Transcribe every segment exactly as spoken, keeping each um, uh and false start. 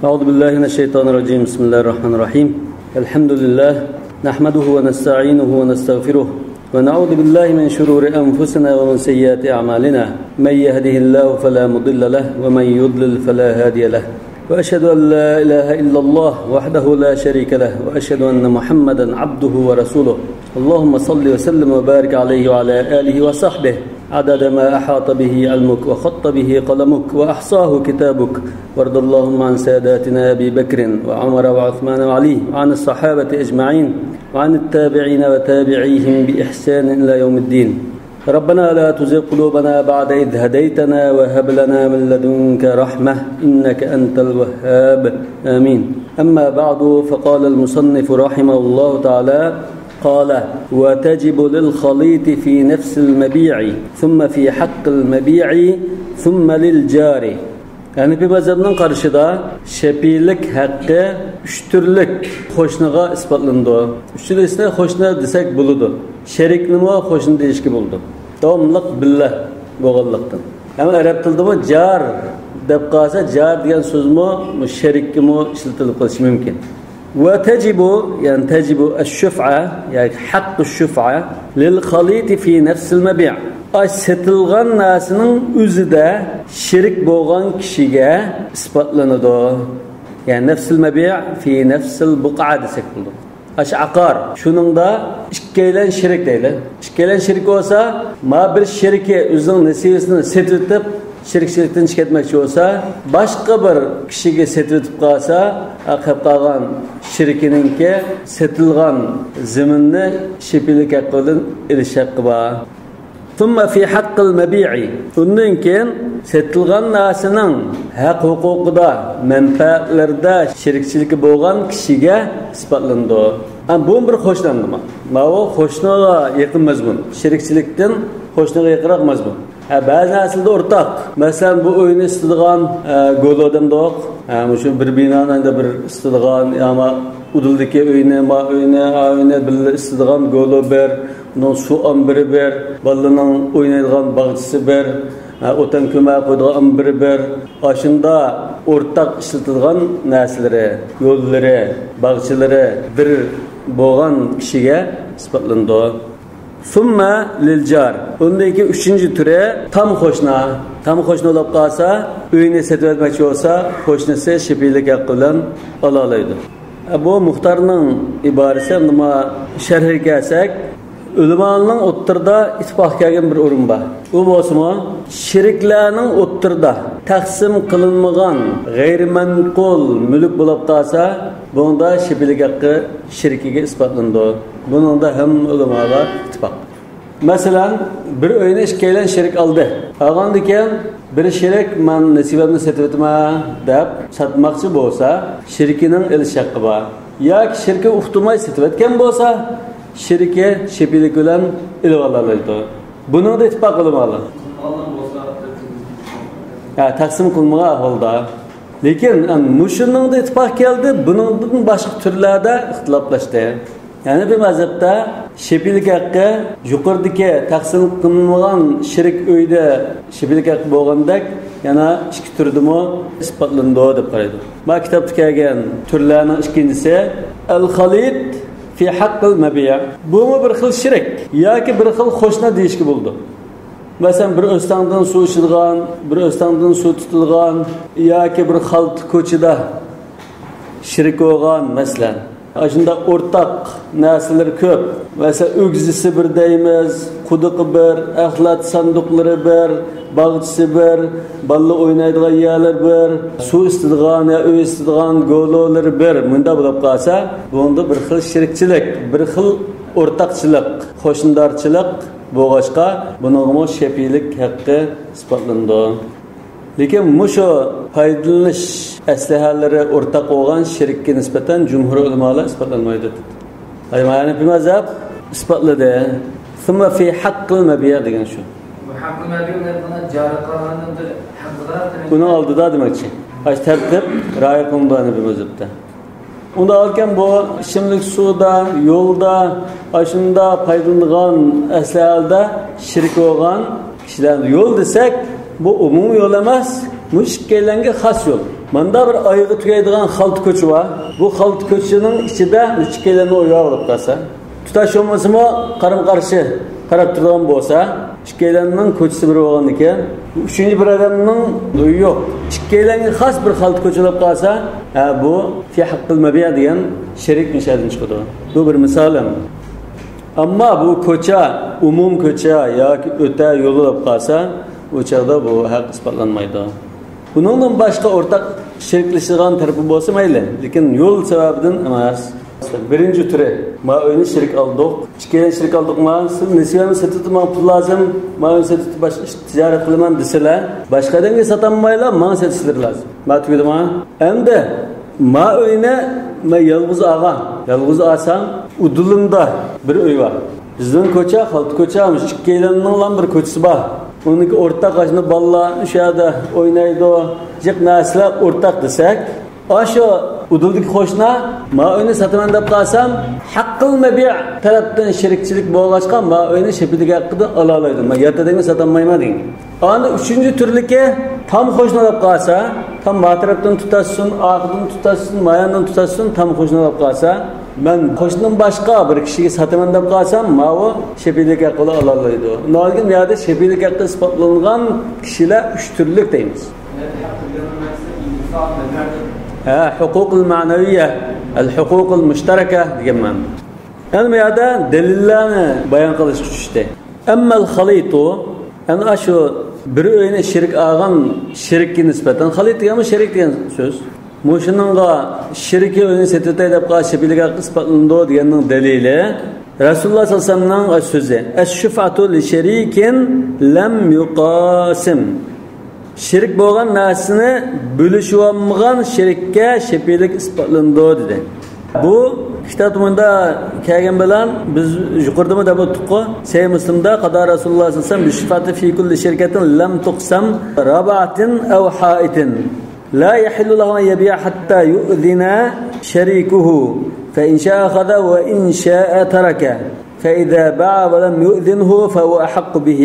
أعوذ بالله من الشيطان الرجيم. بسم الله الرحمن الرحيم. الحمد لله، نحمده ونستعينه ونستغفره، ونعوذ بالله من شرور أنفسنا ومن سيئات أعمالنا. من يهده الله فلا مضل له، ومن يضلل فلا هادي له. وأشهد أن لا إله إلا الله وحده لا شريك له، وأشهد أن محمدا عبده ورسوله. اللهم صل وسلم وبارك عليه وعلى آله وصحبه عدد ما أحاط به علمك وخط به قلمك وأحصاه كتابك. وارض اللهم عن ساداتنا أبي بكر وعمر وعثمان وعلي وعن الصحابة أجمعين وعن التابعين وتابعيهم بإحسان إلى يوم الدين. ربنا لا تزغ قلوبنا بعد إذ هديتنا وهب لنا من لدنك رحمة إنك أنت الوهاب. آمين. أما بعد، فقال المصنف رحمه الله تعالى: قال: وتجب للخليط في نفس المبيع، ثم في حق المبيع، ثم للجار. ھەنەفىي مەزھەپنىڭ قارىشىدا شەپىلىك ھەققى ئۈچ تۈرلۈك قوشنىغا ئىسپاتلىنىدۇ. ئۈچىنچىسىنى قوشنا دېسەك بولىدۇ. شېرىكنىمۇ قوشنا دېيىشكە بولىدۇ. داۋاملىق بىللە بولغانلىقتىن. ئەمما ئەرەب تىلىدىمۇ جار دەپ قالسا، جار دېگەن سۆزمۇ شېرىككىمۇ ئىشلىتىلىپ قېلىشى مۇمكىن. ۋە تەجىبۇ، يەنى تەجىبۇ ئەششۇفئە، ياكى ھەققۇ شۇفئە، لىل خەلىتى فى نەفسىل مەبىئ. ئاي سېتىلغان نەرسىنىڭ ئۆزىدە شېرىك بولغان كىشىگە ئىسپاتلىنىدۇ. يەنى نەفسىل مەبىئ فى نەفسىل بۇقئە دېسەك بولىدۇ. ئاشۇ ئاقار. شۇنىڭدا ئىككىيلەن شېرىك دەيلى. ئىككىيلەن شېرىك بولسا، ما بىر شېرىكى ئۆزىنىڭ نېسىۋىسىنى سېتىۋېتىپ، شېرىكچىلىكتىن چىقىپ كەتمەكچى بولسا، باشقا بىر كىشىگە سېتىۋېتىپ قالسا، قېلىپ قالغان شېرىكىنىڭكى سېتىلغان زېمىننى شېپىلىك ھەققى بىلەن ئېلىش ھەققى بار. ثم في حق المبيع. ئۇندىن كېيىن سېتىلغان نەرسىنىڭ ھەق ھوقۇقىدا، مەنپەئەتلىرىدە شېرىكچىلىكى بولغان كىشىگە ئىسپاتلىنىدۇ. ھە، بۇ بىر قوشنا ئەمدى. ماۋۇ قوشنىغا يېقىن مەزمۇن. شېرىكچىلىكتىن قوشنىغا يېقىنراق مەزمۇن. ھە، بەزى نەرسىلەردە ئورتاق. مەسىلەن، بۇ ئۆينى ئىسسىتىدىغان، ئە، گولو دەمدۇق. ھە، مۇشۇ بىر بىنانى ئەمدى بىر ئىسسىتىدىغان، يا ما ئۇدۇلدىكى ئۆينى، ما ئۆينى، ئا ئۆينى بىللە ئىسسىتىدىغان گولو بىر، ئۇنىڭ سۇ ئامبىرى بىر، بالىلارنىڭ ئوينايدىغان باغچىسى بىر، ھە، ئوتەن كۆمەر قويىدىغان ئامبىرى بىر. ئاشۇندا ئورتاق ئىشلىتىدىغان نەرسىلىرى، يوللىرى، باغچىلىرى بىر بولغان كىشىگە ئىسپاتلىنىدۇ. ثم للجار. ئۇندىن كېيىن ئۈچىنچى تۈرى تام قوشنا. تام قوشنا بولۇپ قالسا، ئۆينى سېتىۋەتمەكچى بولسا، قوشنىسى شېپىلىك ھەققى بىلەن ئالالايدۇ. بۇ مۇختارنىڭ ئىبارىسى، ئەمدى ما شەرھىگە كەلسەك، ئۆلىمالارنىڭ ئوتتۇرىدا ئىتتىپاق كەلگەن بىر ئورۇن بار. ئۇ بولسىمۇ، شېرىكلەرنىڭ ئوتتۇرىدا تەقسىم قىلىنمىغان غەيرىمەنقۇل مۈلۈك بولۇپ قالسا، بۇنىڭدا شېپىلىك ھەققى شېرىكىگە ئىسپاتلىنىدۇ. بۇنىڭدا ھەممە ئۆلىمالار ئىتتىپاق. مەسىلەن، بىر ئۆينى ئىككىيلەن شېرىك ئالدى. ئالغاندىن كېيىن بىر شېرىك، «مەن نېسىۋەمنى سېتىۋېتىمەن» دەپ ساتماقچى بولسا، شېرىكىنىڭ ئېلىش ھەققى بار. ياكى شېرىكى ئۇقتۇرماي سېتىۋەتكەن بولسا، شېرىكى شېپىلىك بىلەن ئېلىۋالالايدۇ. بۇنىڭدا ئىتتىپاق ئۆلىمالار. ھە، تەقسىم قىلمىغان ئەھۋالدا. لېكىن، ئە، مۇشۇنىڭدا ئىتتىپاق كەلدى، بۇنىڭدىن باشقا تۈرلەردە ئىختىلاپلاشتى. ھەنەفىي مەزھەپتە شېپىلىك ھەققى يۇقىرىدىكى تەقسىم قىلىنمىغان شېرىك ئۆيدە شېپىلىك ھەققى بولغاندەك، يەنە ئىككى تۈردىمۇ ئىسپاتلىنىدۇ دەپ قارايدۇ. ما كىتابتا كەلگەن تۈرلەرنىڭ ئىككىنچىسى، ئەل خەلىت فى ھەققىل مەبىئ. بۇمۇ بىر خىل شېرىك ياكى بىر خىل قوشنا دېيىشكە بولىدۇ. مەسىلەن، بىر ئۆستەڭدىن سۇ ئىچىدىغان، بىر ئۆستەڭدىن سۇ تۇتىدىغان ياكى بىر خالتا كوچىدا شېرىك بولغان، مەسىلەن. ئاشۇنداق ئورتاق نەرسىلىرى كۆپ. مەسىلەن، ئۆگزىسى بىر دەيمىز، قۇدۇقى بىر، ئەخلەت ساندۇقلىرى بىر، باغچىسى بىر، بالىلار ئوينايدىغان يەرلىرى بىر، سۇ ئىسىتىدىغان يا ئۆي ئىسىتىدىغان گولولىرى بىر. مۇنداق بولۇپ قالسا، بۇنىڭدا بىر خىل شېرىكچىلىك، بىر خىل ئورتاقچىلىق، قوشنىدارچىلىق بولغاچقا، بۇنىڭغىمۇ شەپىلىك ھەققى ئىسپاتلىنىدۇ. لېكىن مۇشۇ پايدىلىنىش ئەسلىھەلىرى ئورتاق بولغان شېرىككە نىسبەتەن جۇمھۇر ئۆلىمالار ئىسپاتلانمايدۇ. ھەنەفىي مەزھەپ ئىسپاتلىدى. ثم في حق المبيع دېگەن شۇ. بۇ ھەققىل مەبىئ بىلەن بۇنى جارى قىلغاندىن بىر ھەققىدە دېمەك. ئۇنىڭ ئالدىدا دېمەكچى. ئاشۇ تەرتىپ رىئايە قىلىنىدۇ ھەنەفىي مەزھەپتە. ئۇنداق ئىكەن، بۇ ئىچىملىك سۇدا، يولدا، ئاشۇندا پايدىلىنىدىغان ئەسلىھەلەردە شېرىك بولغان كىشىلەر. يول دېسەك، بۇ ئومۇمىي يول ئەمەس، بۇ ئىككىيلەنگە خاس يول. ماندا بىر ئايىغى تۈگەيدىغان خالتا كوچا بار. بۇ خالتا كوچىنىڭ ئىچىدە ئىككىيلەننىڭ ئۆيى بولۇپ قالسا، تۇتاش بولمىسىمۇ قارىمۇ قارشى قاراپ تۇرىدىغان بولسا، ئىككىيلەننىڭ كوچىسى بىر بولغاندىكىن، ئۈچىنچى بىر ئادەمنىڭ ئۆيى يوق. ئىككىيلەنگە خاس بىر خالتا كوچا بولۇپ قالسا، ھە، بۇ في حق المبيع دېگەن شېرىك مۇشۇ يەردىن چىقىدۇ. بۇ بىر مىسالىم. ئەمما بۇ كوچا ئومۇم كوچا ياكى ئۆتە يول بولۇپ قالسا، ئۇ چاغدا بۇ ھەق ئىسپاتلانمايدۇ. بۇنىڭدىن باشقا ئورتاق شېرىكلىشىدىغان تەرىپى بولسا مەيلى، لېكىن يول سەۋەبىدىن ئەمەس. بىرىنچى تۈرى، ما ئۆينى شېرىك ئالدۇق، ئىككىيلەن شېرىك ئالدۇقما، سىز نېسىۋەمنى سېتىۋېتىڭ، ماڭا پۇل لازىم، ما ئۆينى سېتىۋېتىپ باشقا ئىش، تىجارەت قىلىمەن دېسىلە، باشقا ئادەمگە ساتالمايلا، ماڭا سېتىشلىرى لازىم. ما تۈگىدىما؟ ئەمدى ما ئۆينى مەن يالغۇز ئالغان، يالغۇز ئالسام، ئۇدۇلۇمدا بىر ئۆي بار. بىزنىڭ كوچا، خالتا كوچا، مۇشۇ ئىككىيلەننىڭلا بىر كوچىسى بار. ئۇنىڭكى ئورتاق، ئاشۇنداق بالىلار شۇ يەردە ئوينايدۇ، جىق نەرسىلەر ئورتاق دېسەك، ئاشۇ ئۇدۇلدىكى قوشنا ما ئۆينى ساتىمەن دەپ قالسام، ھەققىل مەبىئ تەرەپتىن شېرىكچىلىك بولغاچقا، ما ئۆينى شېپىلىك ھەققىدىن ئالالايدۇ. ما يات ئادەمگە ساتالمايمەن دېگەن. ئاندىن ئۈچىنچى تۈرلۈكى تام قوشنا دەپ قالسا، تام ما تەرەپتىن تۇتاشسۇن، ئارقىدىن تۇتاشسۇن، ما ياندىن تۇتاشسۇن، تام قوشنا دەپ قالسا، مەن قوشنىدىن باشقا بىر كىشىگە ساتىمەن دەپ قالسام، ماۋۇ شېپىلىك ھەققىلا ئالالايدۇ. ئۇنىڭدىن كېيىن بۇ يەردە شېپىلىك ھەققى ئىسپاتلانغان كىشىلەر ئۈچ تۈرلۈك دەيمىز. ھە، ھوقۇقۇل مەنەۋىيە، ئەل ھوقۇقۇل مۇشتەرەكە دېگەن مەنىدە. يەنە بۇ يەردە دەلىللەرنى بايان قىلىشقا چۈشتى. ئەممەل خەلىتۇ، يەنى ئاشۇ بىر ئۆينى شېرىك ئالغان شېرىككە نىسبەتەن، خەلىت دېگەنمۇ شېرىك دېگەن سۆز. مۇشۇنىڭغا شېرىكى ئۆينى سېتىۋېتەي دەپ قالسا، شېپىلىك ھەققى ئىسپاتلىنىدۇ دېگەننىڭ دەلىلى رەسۇلۇللاھ سەللەللاھۇ ئەلەيھى ۋەسەللەمنىڭ سۆزى، ئەششۇفئەتۇ لىشەرىكىن لەم يۇقاسىم. شېرىك بولغان نەرسىنى بۆلۈشۈۋالمىغان شېرىككە شېپىلىك ئىسپاتلىنىدۇ، دېدى. بۇ كىتاب مۇندا كەلگەن بىلەن بىز يۇقىرىدىمۇ دەپ ئۆتتۇققۇ، سەھىھ مۇسلىمدا قادا رەسۇلۇللاھ سەللەللاھۇ ئەلەيھى ۋەسەللەم، بىششۇفئەتى فى كۇللى شەركەتىن لەم تۇقسەم رابئەتىن ئەۋ ھائىتىن. لا يحل له أن يبيع حتى يؤذن شريكه، فإن شاء أخذ وإن شاء ترك، فإذا باع ولم يؤذنه فهو أحق به.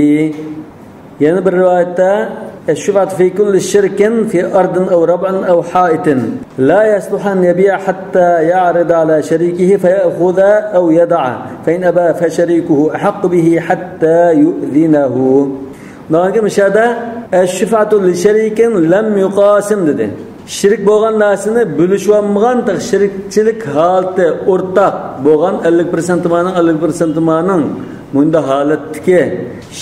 يەنە بىر رىۋايەتتە، الشفعة في كل شرك في أرض أو ربع أو حائط، لا يصلح أن يبيع حتى يعرض على شريكه فيأخذ أو يدع، فإن أبى فشريكه أحق به حتى يؤذنه. مانا مۇشۇ يەردە، ئەششۇفئەتۇ لىشەرىكىن لەم يۇقاسىم دېدى. شېرىك بولغان نەرسىنى بۆلۈشۈۋالمىغان، تېخى شېرىكچىلىك ھالىتى ئورتاق بولغان، ئەللىك پىرسەنت مانىڭ، ئەللىك پىرسەنت مانىڭ، مۇنداق ھالەتتىكى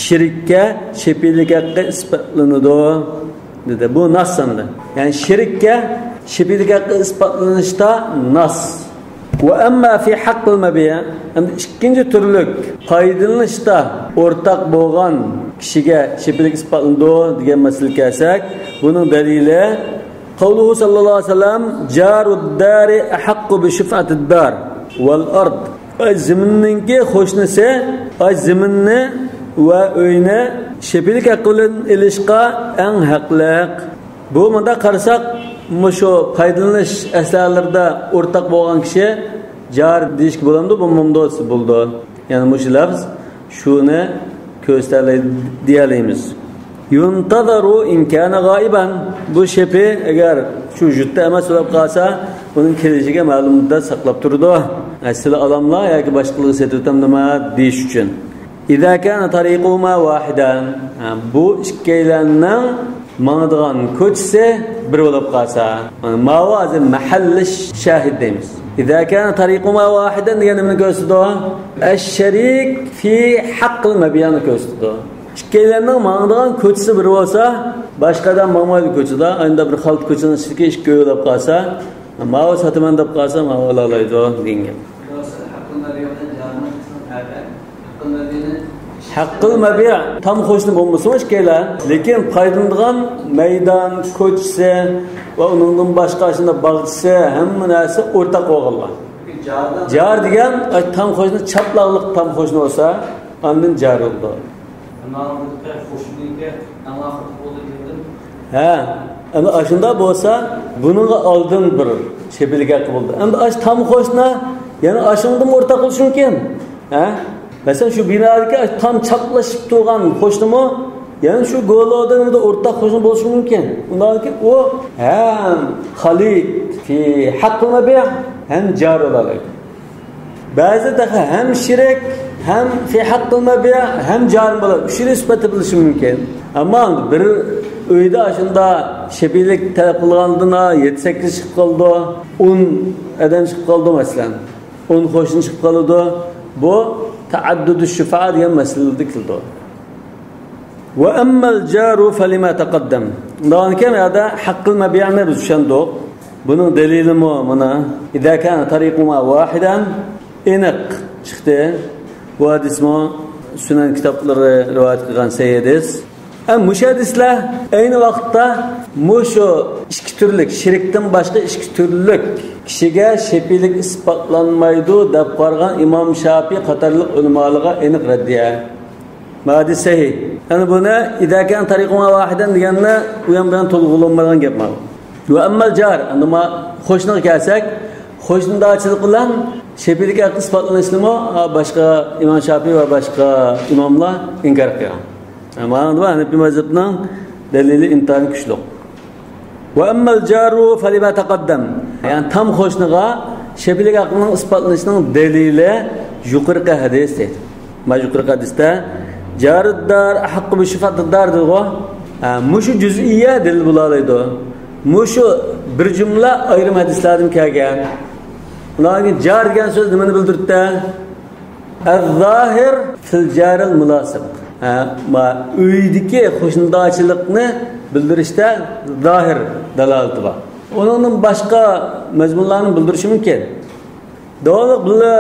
شېرىككە شېپىلىك ھەققى ئىسپاتلىنىدۇ، دېدى. بۇ ناس ئەمدى. يەنى شېرىككە شېپىلىك ھەققى ئىسپاتلىنىشتا ناس. ۋە ئەمما فى ھەققىل مەبىئ، ئەمدى ئىككىنچى تۈرلۈك پايدىلىنىشتا ئورتاق بولغان كىشىگە شېپىلىك ئىسپاتلىنىدۇ دېگەن مەسىلىگە كەلسەك، بۇنىڭ دەلىلى قەۋلۇھۇ سەللەللاھۇ ئەلەيھى ۋەسەللەم، جارۇد دارى ئەھەققۇ بى شۇفئەتىد دار ۋەل ئارد. ئاي زېمىننىڭكى قوشنىسى، ئاي زېمىننى ۋە ئۆينى شېپىلىك ھەققى بىلەن ئېلىشقا ئەڭ ھەقلىق. بۇ مۇنداق قارىساق، مۇشۇ پايدىلىنىش ئەسلىھەلىرىدە ئورتاق بولغان كىشى جار دېيىشكە بولامدۇ، بولمامدۇ دېسە بولىدۇ. يەنى مۇشۇ لەفز شۇنى كۆرسىتەلەيدۇ دېيەلەيمىز. ينتظر إن كان غائبا. بۇ شېپى ئەگەر شۇ يۇرتتا ئەمەس بولۇپ قالسا، ئۇنىڭ كېلىشىگە مەلۇم مۇددەت ساقلاپ تۇرىدۇ. سىلەر ئالاملا ياكى باشقىلارغا سېتىۋېتەمدىما دېيىش ئۈچۈن. إذا كان طريقهما واحدا. ھە، بۇ ئىككىيلەننىڭ ماڭىدىغان كوچىسى بىر بولۇپ قالسا، مانا ماۋۇ ھازىر مەھەللى شاھىد دەيمىز. إذا كان طريقهما واحدا دېگەن نېمىنى كۆرسىتىدۇ؟ الشريك في حق المبيعنى كۆرسىتىدۇ. ئىككىيلەننىڭ ماڭىدىغان كوچىسى بىر بولسا، باشقا ئادەم ماڭمايدۇ كوچىدا. ئاينىدا بىر خالتا كوچىنىڭ ئىچىدىكى ئىككى ئۆي بولۇپ قالسا، ماۋۇ ساتىمەن دەپ قالسا، ماۋۇ ئالالايدۇ دېگەن گەپ. ھەققىل مەبىئ، تام قوشنا بولمىسىمۇ ئىككىيلەن، لېكىن پايدىلىنىدىغان مەيدان، كوچىسى ۋە ئۇنىڭدىن باشقا شۇنداق باغچىسى، ھەممە نەرسە ئورتاق بولغانلار. جار دېگەن، ئاي، تام قوشنا، چاپلاقلىق تام قوشنا بولسا، ئاندىن جار بولىدۇ. ھە، ئەنە ئاشۇنداق بولسا، بۇنىڭغا ئالدىن بىر شېپىلىك ھەققى بولدى. ئەمدى ئاش تام قوشنا، يەنە ئاشۇنىڭدىمۇ ئورتاق بولۇشى مۇمكىن. ھە؟ مەسىلەن، شۇ بىنادىكى ئاش تام چاپلىشىپ تۇرغان قوشنىمۇ يەنە شۇ گولودىن ئورتاق قوشنا بولۇشى مۇمكىن. ئۇنداق كېيىن ئۇ ھەم خالىد في حق المبيع ھەم جار بولالايدۇ. بەزى تېخى ھەم شېرىك، ھەم في حق المبيع، ھەم جار بولىدۇ. ئۈچىنچى سۈپەتتە بولۇشى مۇمكىن. ئەمما بىر ئۆيدە ئاشۇنداق شەپىلىك تەلەپ قىلغاندىن يەتتە سەككىز چىقىپ قالىدۇ، ئون ئادەم چىقىپ قالىدۇ، مەسىلەن. ئون قوشنا چىقىپ قالىدۇ. بۇ تەئەددۇدۇ شۇفائا دېگەن مەسىلىدە كېلىدۇ. وأما الجار فلما تقدم. ئۇنداق ئىكەن، بۇ يەردە ھەققىل مەبيەنى بىز چۈشەندۇق. بۇنىڭ دەلىلىمۇ مانا، إذا كان طريقهما واحدا، ئېنىق چىقتى. بۇ ھەدىسمۇ سۈنەن كىتابلىرى رىۋايەت قىلغان سەھىھ ھەدىس. ھەم مۇشۇ ھەدىسلەر ئەينى ۋاقىتتا مۇشۇ ئىككى تۈرلۈك، شېرىكتىن باشقا ئىككى تۈرلۈك كىشىگە شەپىلىك ئىسپاتلانمايدۇ دەپ قارىغان ئىمام شاپىي قاتارلىق ئۆلىمالارغا ئېنىق رەددىيە. مانا ھەدىس سەھىھ. يەنى بۇنى إذا كان طريقهما واحدا دېگەننى ئۇيان بۇيان تولغىلانمايدىغان گەپ مانا. وأما الجار، ئەمدى ما قوشنىغا كەلسەك، قوشنىدارچىلىق بىلەن شەپىلىك ھەققى ئىسپاتلىنىشىنىمۇ، ھا، باشقا ئىمام شاپىي ۋە باشقا ئىماملار ئىنكار قىلغان. مانا بۇ ھەنەپىي مەزھەپنىڭ دەلىلى ئىنتايىن كۈچلۈك. وأما الجار فلما تقدم. يەنى تام قوشنىغا شەپىلىك ھەققىنىڭ ئىسپاتلىنىشىنىڭ دەلىلى يۇقىرىقى ھەدىس دەيدۇ. مانا يۇقىرىقى ھەدىستە جار الدار أحق بشفعة الدار دېدىغۇ. ھە، مۇشۇ جۈزئىيە دەلىل بولالايدۇ. مۇشۇ بىر جۈملە ئايرىم ھەدىسلەردىن كەلگەن. ئۇنىڭدىن كېيىن جار دېگەن سۆز نېمىنى بىلدۈرتتى؟ الظاهر في الجار الملاصق. ھە، ما ئۆيدىكى قوشنىدارچىلىقنى بىلدۈرۈشتە زاھىر دالالىتى بار. ئۇنىڭدىن باشقا مەزمۇنلارنى بىلدۈرۈشى مۇمكىن. داۋاملىق بىللە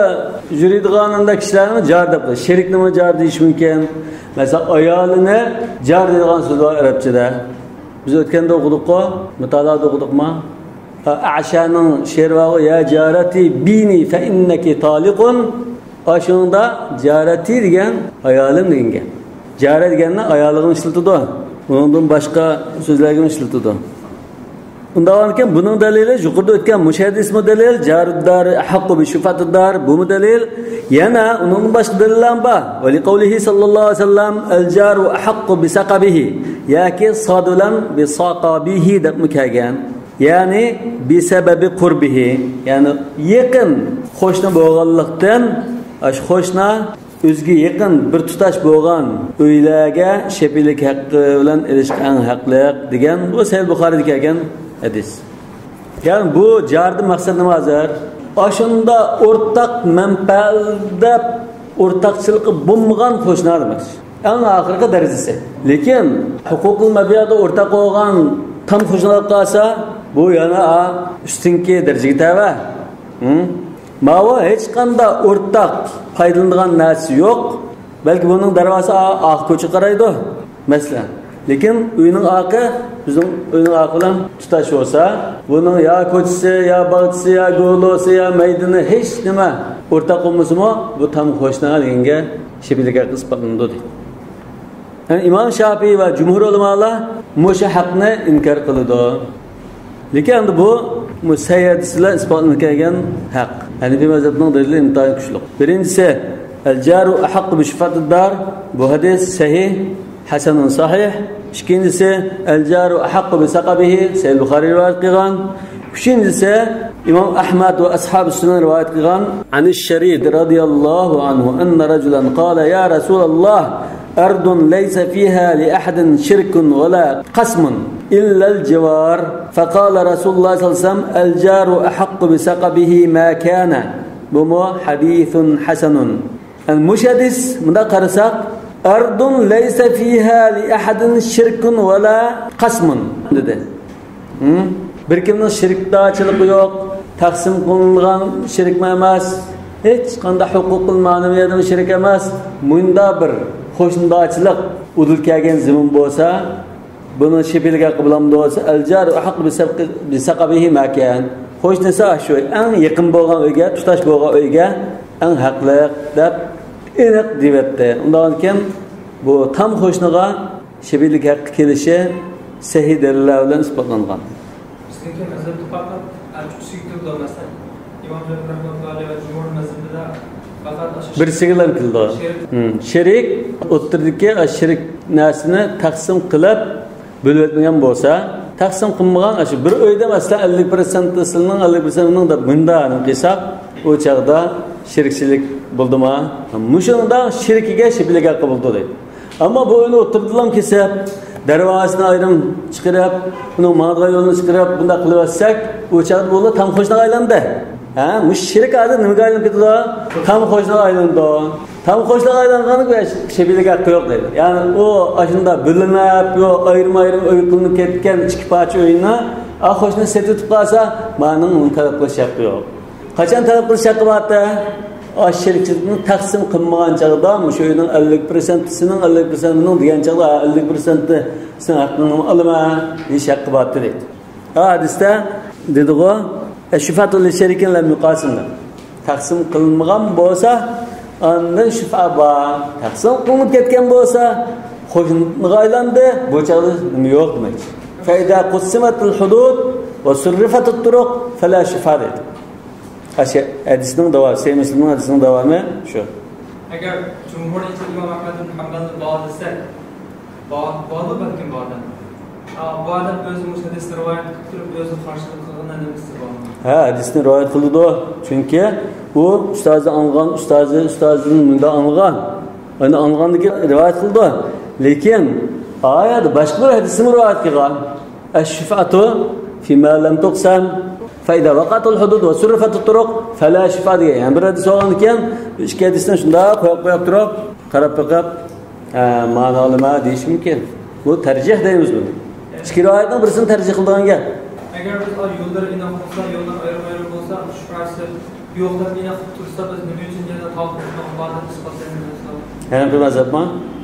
يۈرىدىغان ئاندا كىشىلەرنى جار دەپ قويىدۇ. شېرىكنىمۇ جار دېيىشى مۇمكىن. مەسىلەن، ئايالىنى جار دەيدىغان سۆز بار ئەرەبچىدە. بىز ئۆتكەندە ئوقۇدۇققۇ، مۇتالىئادا ئوقۇدۇقما؟ ئەشەنىڭ شېئىرى بارغۇ، يا جارتي بيني فإنك طالق. ئاشۇنىڭدا جارتي دېگەن ئايالىم دېگەن گەپ. جارە دېگەننى ئايالىغىمۇ ئىشلىتىدۇ. ئۇنىڭدىن باشقا سۆزلەرگىمۇ ئىشلىتىدۇ. ئۇنداق بولغانكەن، بۇنىڭ دەلىلى يۇقىرىدا ئۆتكەن مۇشەددىسمۇ دەلىل، جارۇددار ئەھەققۇ بىشۇفاتىدار بۇمۇ دەلىل. يەنە ئۇنىڭدىن باشقا دەلىللەر بار. ولقوله صلى الله عليه وسلم، الجار أحق بسقبه ياكى صاد بىلەن بسقبه دەپمۇ كەلگەن. يەنى بسبب قربه، يەنى يېقىن قوشنا بولغانلىقتىن، ئاشۇ قوشنا ئۆزىگە يېقىن بىر تۇتاش بولغان ئۆيلەرگە شەپىلىك ھەققى بىلەن ئېلىشقا ئەڭ ھەقلىق دېگەن بۇ سەھىھ بۇخارىدا كەلگەن ھەدىس. يەنى بۇ جاردىن مەقسەت نېمە ھازىر؟ ئاشۇندا ئورتاق مەنپەئەتلەپ ئورتاقچىلىقى بولمىغان قوشنا دېمەكچى. ئەڭ ئاخىرقى دەرىجىسى. لېكىن ھوقۇقۇل مەبيەدە ئورتاق بولغان تام قوشنا بولۇپ قالسا، بۇ يەنە ئا، ئۈستۈنكى دەرىجىگە تەۋە. ھە؟ ماۋۇ ھېچقانداق ئورتاق پايدىلىنىدىغان نەرسە يوق. بەلكى بۇنىڭ دەرۋازىسى ئا-، ئارقا كوچىغا قارايدۇ، مەسىلەن. لېكىن ئۆينىڭ ئارقى بىزنىڭ ئۆينىڭ ئارقى بىلەن تۇتاش بولسا، بۇنىڭ يا كوچىسى، يا باغچىسى، يا گولوسى، يا مەيدىنى، ھېچ نېمە ئورتاق بولمىسىمۇ، بۇ تام قوشنا دېگەنگە شەپىلىك ھەققى ئىسپاتلىنىدۇ دەيدۇ. يەنى ئىمام شاپىي ۋە جۇمھۇر ئۆلىمالار مۇشۇ ھەقنى ئىنكار قىلىدۇ. لېكىن ئەمدى بۇ، بۇ سەھىھ ھەدىس بىلەن ئىسپاتلىنىپ كەلگەن ھەق. ھەنىپىي مەزھەپنىڭ دەلىلى ئىنتايىن كۈچلۈك. بىرىنچىسى، الجار أحق بشفعة الدار، بۇ ھەدىس سەھىھ، ھەسەنۇن سەھىھ. ئىككىنچىسى، الجار أحق بسقبه، سەھىھ بۇخارىي رىۋايەت قىلغان. ئۈچىنچىسى، ئىمام ئەھمەد ۋە ئەسھابۇ سۈنەن رىۋايەت قىلغان. عن الشريك رضي الله عنه أن رجلا قال: يا رسول الله، أرض ليس فيها لأحد شرك ولا قسم إلا الجوار. فقال رسول الله صلى الله عليه وسلم: الجار أحق بسقبه ما كان. بۇمۇ حديث حسن. يەنى مۇشۇ ھەدىس مۇنداق قارىساق، أرض ليس فيها لأحد شرك ولا قسم دېدى. ھە؟ بىر كىمنىڭ شېرىكدارچىلىقى يوق، تەقسىم قىلىنغان شېرىكمۇ ئەمەس، ھېچقانداق ھوقۇقۇل مەنىۋىيەتنىڭ شېرىكى ئەمەس، مۇنداق بىر قوشنىدارچىلىق ئۇدۇل كەلگەن زېمىن بولسا، بۇنىڭ شەپىلىك ھەققى بولامدۇ دېسە، الجار أحق بسقبه ما كان. قوشنىسى شۇ، ئەڭ يېقىن بولغان ئۆيگە، تۇتاش بولغان ئۆيگە ئەڭ ھەقلىق دەپ ئېنىق دېيىۋەتتى. ئۇنداق ئىكەن، بۇ تام قوشنىغا شەپىلىك ھەققى كېلىشى سەھىھ دەلىللەر بىلەن ئىسپاتلانغان. بىزنىڭكى مەزھەپتە پەقەت ئاچچىقسىگە كېلىدۇ، مەسىلەن، ئىمام زۆھرى رەھمەتۇللاھى ئەلەيھى ۋە جۇمھۇر مەزھىپىدە پەقەت ئاشۇ بىرسىگىلا كېلىدۇ. شېرىك. ھىم، شېرىك ئوتتۇرىدىكى شېرىك نەرسىنى تەقسىم قىلىپ بۆلۈۋەتمىگەن بولسا، تەقسىم قىلمىغان، ئاشۇ بىر ئۆيدە مەسىلەن، ئەللىك پىرسەنت سېنىڭ، ئەللىك پىرسەنت مېنىڭ دەپ مۇنداق قىلساق، ئۇ چاغدا شېرىكچىلىك بولدىما؟ مۇشۇنىڭدا شېرىكىگە شېپىلىك ھەققى بولىدۇ دەيدۇ. ئەمما بۇ ئۆينى ئوتتۇرىدىلا كېسىپ، دەرۋازىسىنى ئايرىم چىقىرىپ، ئۇنىڭ ماڭىدىغان يولىنى چىقىرىپ، بۇنداق قىلىۋەتسەك، ئۇ چاغدا بۇ تام قوشنىغا ئايلاندى. ھە، مۇشۇ شېرىك ھازىر نېمىگە ئايلىنىپ كېتىدۇ؟ تام قوشنىغا ئايلىنىدۇ. تام قوشنىغا ئايلانغاندا شېپىلىك ھەققى يوق دەيدۇ. يەنى ئۇ ئاشۇنداق بۆلۈنۈپ، يو، ئايرىم-ئايرىم ئۆي قىلىنىپ كەتكەن ئىككى پارچە ئۆينى ئا قوشنا سېتىۋېتىپ قالسا، مانىڭ تەلەپ قىلىش ھەققى يوق. قاچان تەلەپ قىلىش ھەققى بارتى؟ ئاشۇ شېرىكچىلىكنى تەقسىم قىلمىغان چاغدا، مۇشۇ ئۆينىڭ ئەللىك پىرسەنتى سېنىڭ، ئەللىك پىرسەنتى مېنىڭ دېگەن چاغدا، ئەللىك پىرسەنتى سېنىڭ ھەققىڭنى ئالىمەن دېيىش ھەققى بارتى دەيدۇ. ھە، ھەدىستە دېدىغۇ، «الشفعة لشريك لم يقاسم» دەپ. تەقسىم قىلىنمىغان بولسا، ئاندىن شۇفئا بار. تەقسىم قىلىنىپ كەتكەن بولسا، قوشنىغا ئايلاندى، بۇ چاغدا نېمە يوق دېمەكچى. «فإذا قسمت الحدود وصرفت الطرق فلا شفعة» دەيدۇ. ئاشۇ ھەدىسنىڭ داۋامى، سەھىھ مۇسلىمنىڭ ھەدىسىنىڭ داۋامى شۇ. ئەگەر جۇمھۇر ئىمام ئەھمەد ئىبن ھەمبەلنى بار دېسەك، بار، بارمۇ بەلكىم بار ئادەم. ئا، بۇ ئادەم ئۆزى مۇشۇ ھەدىسنى رىۋايەت قىلىپ تۇرۇپ، ئۆزى قارشىلىق قىلغىنىدا نېمىسى بار؟ ھە، ھەدىسنى رىۋايەت قىلىدۇ. چۈنكى ئۇ ئۇستازى ئاڭلىغان، ئۇستازى، ئۇستازىدىن مۇنداق ئاڭلىغان. ئۇنى ئاڭلىغاندىن كېيىن رىۋايەت قىلىدۇ. لېكىن ئايەت باشقا بىر ھەدىسنى رىۋايەت قىلغان. «الشفعة فيما لم تقسم، فإذا وقعت الحدود وصرفت الطرق فلا شفعة» دېگەن. يەنە بىر ھەدىس بولغاندىكىن، ئىككى ھەدىسنى شۇنداق قويۇپ، قويۇپ تۇرۇپ، قاراپ بېقىپ، ھە، مانا ئالىمەن دېيىشى مۇمكىن. بۇ تەرجىھ دەيمىز بۇنى. ئىككى رىۋايەتنىڭ بىرسىنى تەرجىھ قىلىدىغان گەپ. ئەگەر بىز يوللار ئىناق بولسا، يوللار ئايرىم-ئايرىم بولسا، شۇ پارچىسى يوق دەپ ئېنىق قىلىپ تۇرسا، بىز نېمە ئۈچۈن يەنە تاۋۇتنىڭ بارلىقىنى ئىسپاتلايمىز؟ ھەنەفىي مەزھەپمۇ؟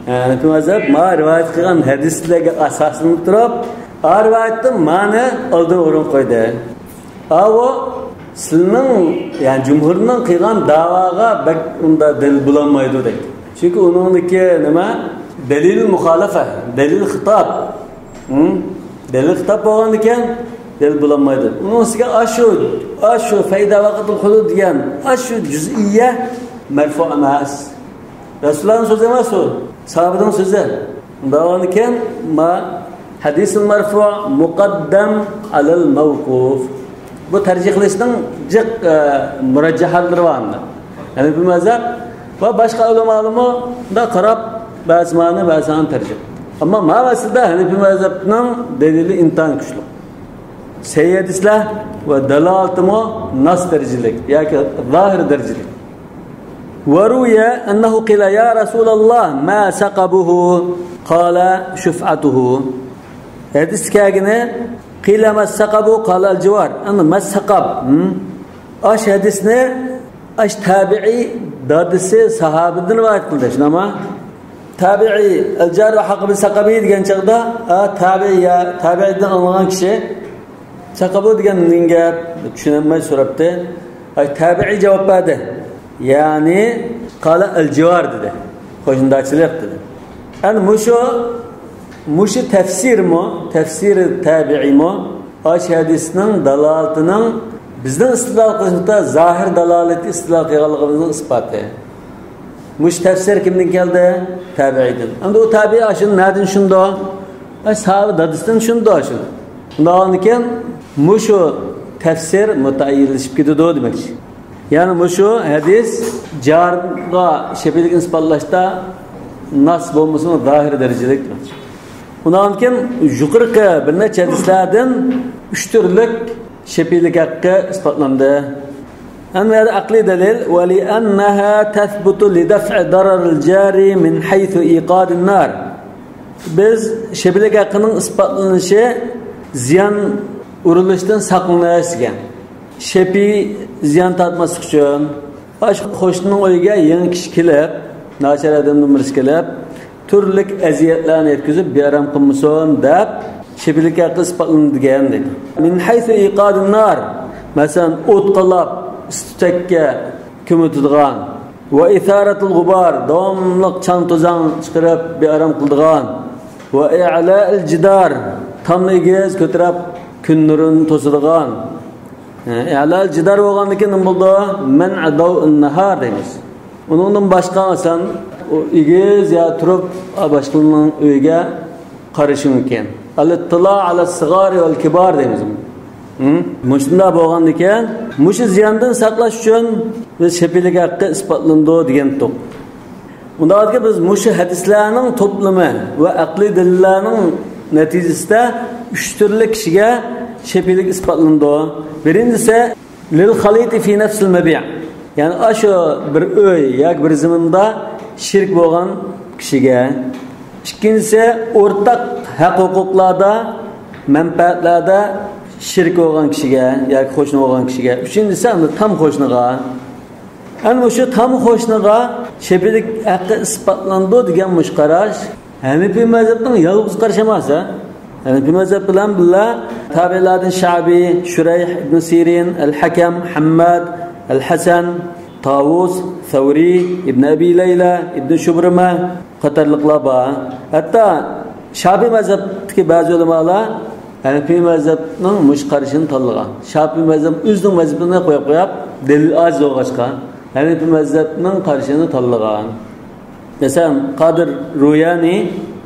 ھەنەفىي مەزھەپ ما رىۋايەت قىلغان ھەدىسلەرگە ئاساسلىنىپ تۇرۇپ، ئا رىۋايەتتىن مانى ئالدىن ئورۇن قويدى. ئاۋۇ سىلىنىڭ، يەنى جۇمھۇرنىڭ قىلغان داۋاغا بەك ئۇندا دەلىل بولالمايدۇ دەيدۇ. چۈنكى ئۇنىڭدىكى نېمە؟ دەلىل مۇخالىفە، دەلىل خىتاب. ھىم؟ دەلىل خىتاب بولغاندىكىن دەلىل بولالمايدۇ. ئۇنىڭ ئۈستىگە ئاشۇ، ئاشۇ فەيدا ۋاقىتىل خۇدۇد دېگەن ئاشۇ جۈزئىيە مەرفۇ ئەمەس. رەسۇلۇللانىڭ سۆزى ئەمەس ئۇ، ساھابىنىڭ سۆزى. ئۇنداق بولغاندىكىن ما ھەدىسىل مەرفۇ مۇقەددەم ئەلەل مەۋقۇف. بۇ تەرجىھ قىلىشنىڭ جىق، ئە، مۇرەججەھاتلىرى بار ئەمدى. ھەنەفىي مەزھەپ ۋە باشقا ئۆلىمالىرمۇ بۇنداق قاراپ، بەزى مانى، بەزى ئان تەرجىھ. ئەمما ما مەسىلىدە ھەنەفىي مەزھەپنىڭ دەلىلى ئىنتايىن كۈچلۈك. سەھىھ ھەدىسلەر ۋە دالالىتىمۇ ناس دەرىجىلىك ياكى زاھىر دەرىجىلىك. وروي أنه قيل يا رسول الله ما سقبه؟ قال شفعته. ھەدىستە كەلگىنى، قيل ما السقب؟ قال الجوار. ئەمدى ما السقب؟ ھىم؟ ئاش ھەدىسنى ئاش تابىئىي دادىسى ساھابىدىن رىۋايەت قىلدى، شۇنداقمۇ؟ تابىئىي، ئەلجارى ۋە ھەققى بىل سەقەبى دېگەن چاغدا، ئا، تابىئىي يا تابىئىيدىن ئاڭلىغان كىشى سەقەبۇ دېگەن نېمە گەپ؟ چۈشىنەلمەي سوراپتۇ. ئاي، تابىئىي جاۋاب بەردى. يەنى، قال ئەلجىۋار دېدى. قوشنىدارچىلىق دېدى. ئەنە مۇشۇ، مۇشۇ تەپسىرمۇ، تەپسىرى تابىئىيمۇ، ئاشۇ ھەدىسنىڭ دالالىتىنىڭ بىزنىڭ ئىستىدلال قىلىشىمىزدا زاھىر دالالىتى ئىستىدلال قىلغانلىقىمىزنىڭ ئىسپاتى. مۇشۇ تەپسىر كىمدىن كەلدى؟ تابىئىيدىن. ئەمدى ئۇ تابىئىي ئاشۇنى نەدىن چۈشىنىدۇ؟ ئە، ساھابە دادىسىدىن چۈشىنىدۇ ئاشۇنى. شۇنداق بولغاندىكىن، مۇشۇ تەپسىر مۇتەئەييەنلىشىپ كېتىدۇ دېمەكچى. يەنى مۇشۇ ھەدىس جارغا شەپىئىيلىكنى ئىسپاتلاشتا ناس بولمىسىمۇ زاھىر دەرىجىلىك دېمەكچى. ئۇنىڭدىن كېيىن يۇقىرىقى بىر نەچچە ھەدىسلەردىن ئۈچ تۈرلۈك شەپىئىيلىك ھەققى ئىسپاتلاندى. ئەمما يەنە ئەقلىي دەلىل، ولأنها تثبت لدفع ضرر الجار من حيث إيقاد النار. بىز شەپىئىيلىك ھەققىنىڭ ئىسپاتلىنىشى زىيان ئۇرۇلۇشتىن ساقلىنىش دېگەن. شەپىئىي زىيان تارتماسلىق ئۈچۈن، ئاشۇ قوشنىنىڭ ئۆيىگە يېڭى كىشى كېلىپ، ناچار ئادەمدىن بىرسى كېلىپ، تۈرلۈك ئەزىيەتلەرنى يەتكۈزۈپ، بىئارام قىلمىسۇن دەپ، شەپىئىيلىك ھەققى ئىسپاتلىنىدىكەن دەيدۇ. من حيث إيقاد النار، مەسىلەن، ئوت قالاپ ئىسسىق تۈتەككە كۆمۈتىدىغان، وإثارة الغبار، داۋاملىق چاڭ-توزان چىقىرىپ، بىئارام قىلىدىغان، وإعلاء الجدار، تامنى ئېگىز كۆتۈرۈپ، كۈن نۇرىنى توسىدىغان. ئەلا جىدار بولغاندىكىن نېمە بولىدۇ؟ منع ضوء النهار دەيمىز. ئۇنىڭدىن باشقا، مەسىلەن، ئۇ ئېگىز يا تۇرۇپ باشقىلارنىڭ ئۆيىگە قارىشى مۇمكىن. ئەل-ئىتتىلا ئەلەس-سىغارى ۋەل-كىبار دەيمىز. ھە؟ مۇشۇنداق بولغاندىكىن، مۇشۇ زىياندىن ساقلاش ئۈچۈن بىز شەپىئىلىك ھەققى ئىسپاتلىنىدۇ دېگەنتۇق. ئۇنداقكى بىز مۇشۇ ھەدىسلەرنىڭ توپلىمى ۋە ئەقلىي دەلىللەرنىڭ نەتىجىسىدە ئۈچ تۈرلۈك كىشىگە شەپىئىلىك ئىسپاتلىنىدۇ. بىرىنچىسى، لىل خەلىتى فى نەفسىل مەبىئ. يەنى ئاشۇ بىر ئۆي ياكى بىر زېمىندا شېرىك بولغان كىشىگە. ئىككىنچىسى، ئورتاق ھەق-ھوقۇقلاردا، مەنپەئەتلەردە شېرىك بولغان كىشىگە ياكى قوشنا بولغان كىشىگە. ئۈچىنچىسى، ئەمدى تام قوشنىغا. ئەنە مۇشۇ تام قوشنىغا شەپىئىلىك ھەققى ئىسپاتلىنىدۇ دېگەن مۇشۇ قاراش ھەنىفىي مەزھەپنىڭ يالغۇز قارىشى ئەمەس، ھە؟ ھەنىفىي مەزھەپ بىلەن بىللە تابىئىنلاردىن شەبىي، شۇرەيھ ئىبن سىرىن، ئەل-ھەكەم، ھەمماد، ئەل-ھەسەن، تاۋۇس، سەۋرى، ئىبن ئەبى لەيلە، ئىبن شۇبرىمە قاتارلىقلار بار. ھەتتا شەبىي مەزھەپتىكى بەزى ئۆلىمالار ھەنىفىي مەزھەپنىڭ مۇشۇ قارىشىنى تاللىغان. شەبىي مەزھەپ ئۆزىنىڭ مەزھىپىنى قويۇپ، قويۇپ، دەلىل ئاجىز بولغاچقا، ھەنىفىي مەزھەپنىڭ قارىشىنى تاللىغان. مەسىلەن، قادىر رۇيانى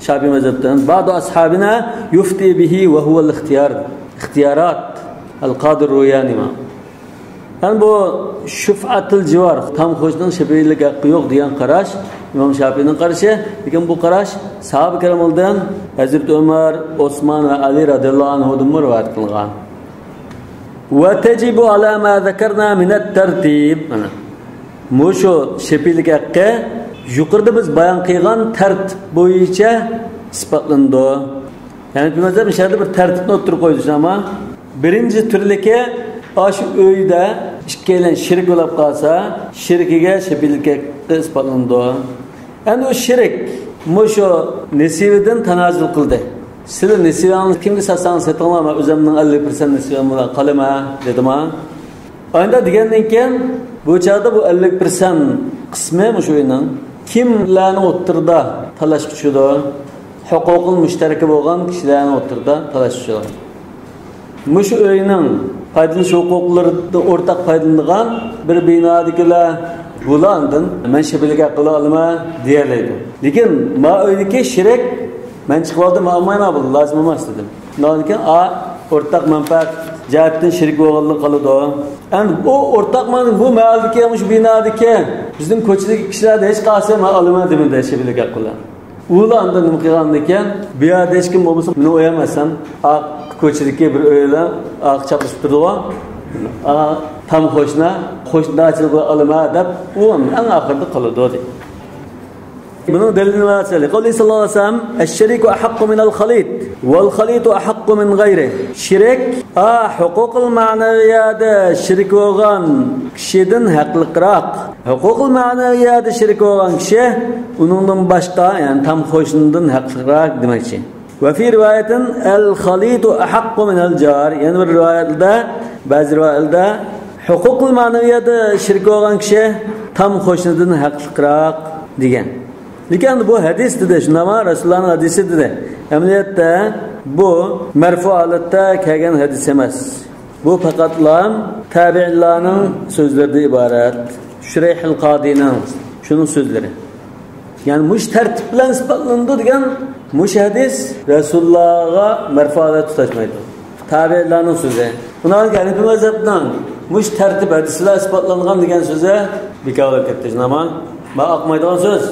شەبىي مەزھەپتىن، بەزى ئەسھابىنا يۇفتى بىھى ۋە ھۇۋەل ئىختىيار، ئىختىيارات، ئەل قادىر رۇيانى ما. يەنى بۇ شۇفئەتىل جىۋار، تام قوشنىنىڭ شەپىئىلىك ھەققى يوق دېگەن قاراش ئىمام شەپىئىنىڭ قارىشى، لېكىن بۇ قاراش ساھابە كىراملاردىن ھەزرىتى ئۆمەر، ئوسمان ۋە ئەلى رەزىياللاھۇ ئەنھۇدىنمۇ رىۋايەت قىلغان. ۋە تەجىبۇ ئەلا ما زەكەرنا مىنەت تەرتىب. مانا. مۇشۇ شەپىئىلىك ھەققى يۇقىرىدا بىز بايان قىلغان تەرتىپ بويىچە ئىسپاتلىنىدۇ. يەنى بىر مەزھەپ مۇشۇ يەردە بىر تەرتىپنى ئوتتۇرىغا قويدى، شۇنداقمۇ؟ بىرىنچى تۈرلۈكى، ئاشۇ ئۆيدە ئىككىيلەن شېرىك بولۇپ قالسا، شېرىكىگە شەپىئىلىك ھەققى ئىسپاتلىنىدۇ. ئەمدى ئۇ شېرىك مۇشۇ نېسىۋىدىن تانازۇل قىلدى. سىلەر نېسىۋەڭلارنى كىمگە ساتساڭلار سېتىڭلار، مەن ئۆزۈمنىڭ ئەللىك پىرسەنت نېسىۋەم بىلەن قالىمەن، دېدىما؟ ئانداق دېگەندىن كېيىن، بۇ چاغدا بۇ ئەللىك پىرسەنت قىسمى مۇشۇ ئۆينىڭ كىملەرنىڭ ئوتتۇرىدا تالاشقا چۈشىدۇ؟ ھوقۇقىل مۇشتەرىكە بولغان كىشىلەرنىڭ ئوتتۇرىدا تالاشقا چۈشىدۇ. مۇشۇ ئۆينىڭ پايدىلىنىش ھوقۇقلىرىدا ئورتاق پايدىلىنىدىغان بىر بىنادىكىلەر، بۇلار ئاندىن مەن شەپىئىلىك ھەققىنى ئالىمەن دېيەلەيدۇ. لېكىن ما ئۆيدىكى شېرىك، مەن چىقىۋالدىم، مەن ئالمايمەن، بۇ لازىم ئەمەس، دېدىم. شۇنىڭدىن كېيىن، ئا، ئورتاق مەنپەئەت جەھەتتىن شېرىك بولغانلىقى قالىدۇ. ئەمدى بۇ ئورتاق مەن-، بۇ مەھەللىدىكى، مۇشۇ بىنادىكى، بىزنىڭ كوچىدىكى كىشىلەردىن ھېچقايسى مەن ئالىمەن دېمىدى شەپىئىلىك ھەققىنى. ئۇلار ئاندىن نېمە قىلغاندىكىن، بۇ يەردە ھېچكىم بولمىسا، مېنىڭ ئۆيۈم ئەسەن، ئارقا كوچىدىكى بىر ئۆيلەر ئارقا چاپلىشىپ تۇرىدىغۇ، ئا، تام قوشنا، قوشنىدارچىلىقى ئالىمەن دەپ، ئۇ ئەڭ ئاخىرىدا قالىدۇ، دەيدۇ. بۇنىڭ دەلىلى نېمە دېسە، قەۋلى سەللەللاھۇ ئەلەيھى ۋەسەللەم، ئەششەرىكۇ ئەھەققۇ مىنەل خەلىت، ۋەل خەلىتۇ ئەھەققۇ مىن غەيرىھ. شېرىك، ئا، ھوقۇقىل مەنەۋىيەدە شېرىك بولغان كىشىدىن ھەقلىقراق. ھوقۇقىل مەنەۋىيەدە شېرىك بولغان كىشى ئۇنىڭدىن باشقا، يەنى تام قوشنىدىن ھەقلىقراق دېمەكچى. ۋە فى رىۋايەتىن ئەل خەلىتۇ ئەھەققۇ مىنەل جار. يەنە بىر رىۋايەتلەردە، بەزى رىۋايەتلەردە ھوقۇقىل مەنەۋىيەدە شېرىك بولغان كىشى تام قوشنىدىن ھەقلىقراق دېگەن. لېكىن بۇ ھەدىس دېدى، شۇنداقمۇ؟ رەسۇلۇللانىڭ ھەدىسى دېدى. ئەمەلىيەتتە بۇ مەرفۇ ھالەتتە كەلگەن ھەدىس ئەمەس. بۇ پەقەتلا تابىئىنلارنىڭ سۆزلىرىدىن ئىبارەت. شۇرەيھىل قادىنىڭ شۇنىڭ سۆزلىرى. يەنى مۇشۇ تەرتىپ بىلەن ئىسپاتلىنىدۇ دېگەن مۇشۇ ھەدىس رەسۇلۇللاغا مەرفۇ ھالەتتە تۇتاشمايدۇ. تابىئىنلارنىڭ سۆزى. بۇنىڭ ھەنىفىي مەزھەپنىڭ مۇشۇ تەرتىپ ھەدىس بىلەن ئىسپاتلانغان دېگەن سۆزى بىكار بولۇپ كەتتى، شۇنداقمۇ؟ مانا ئاقمايدىغان سۆز.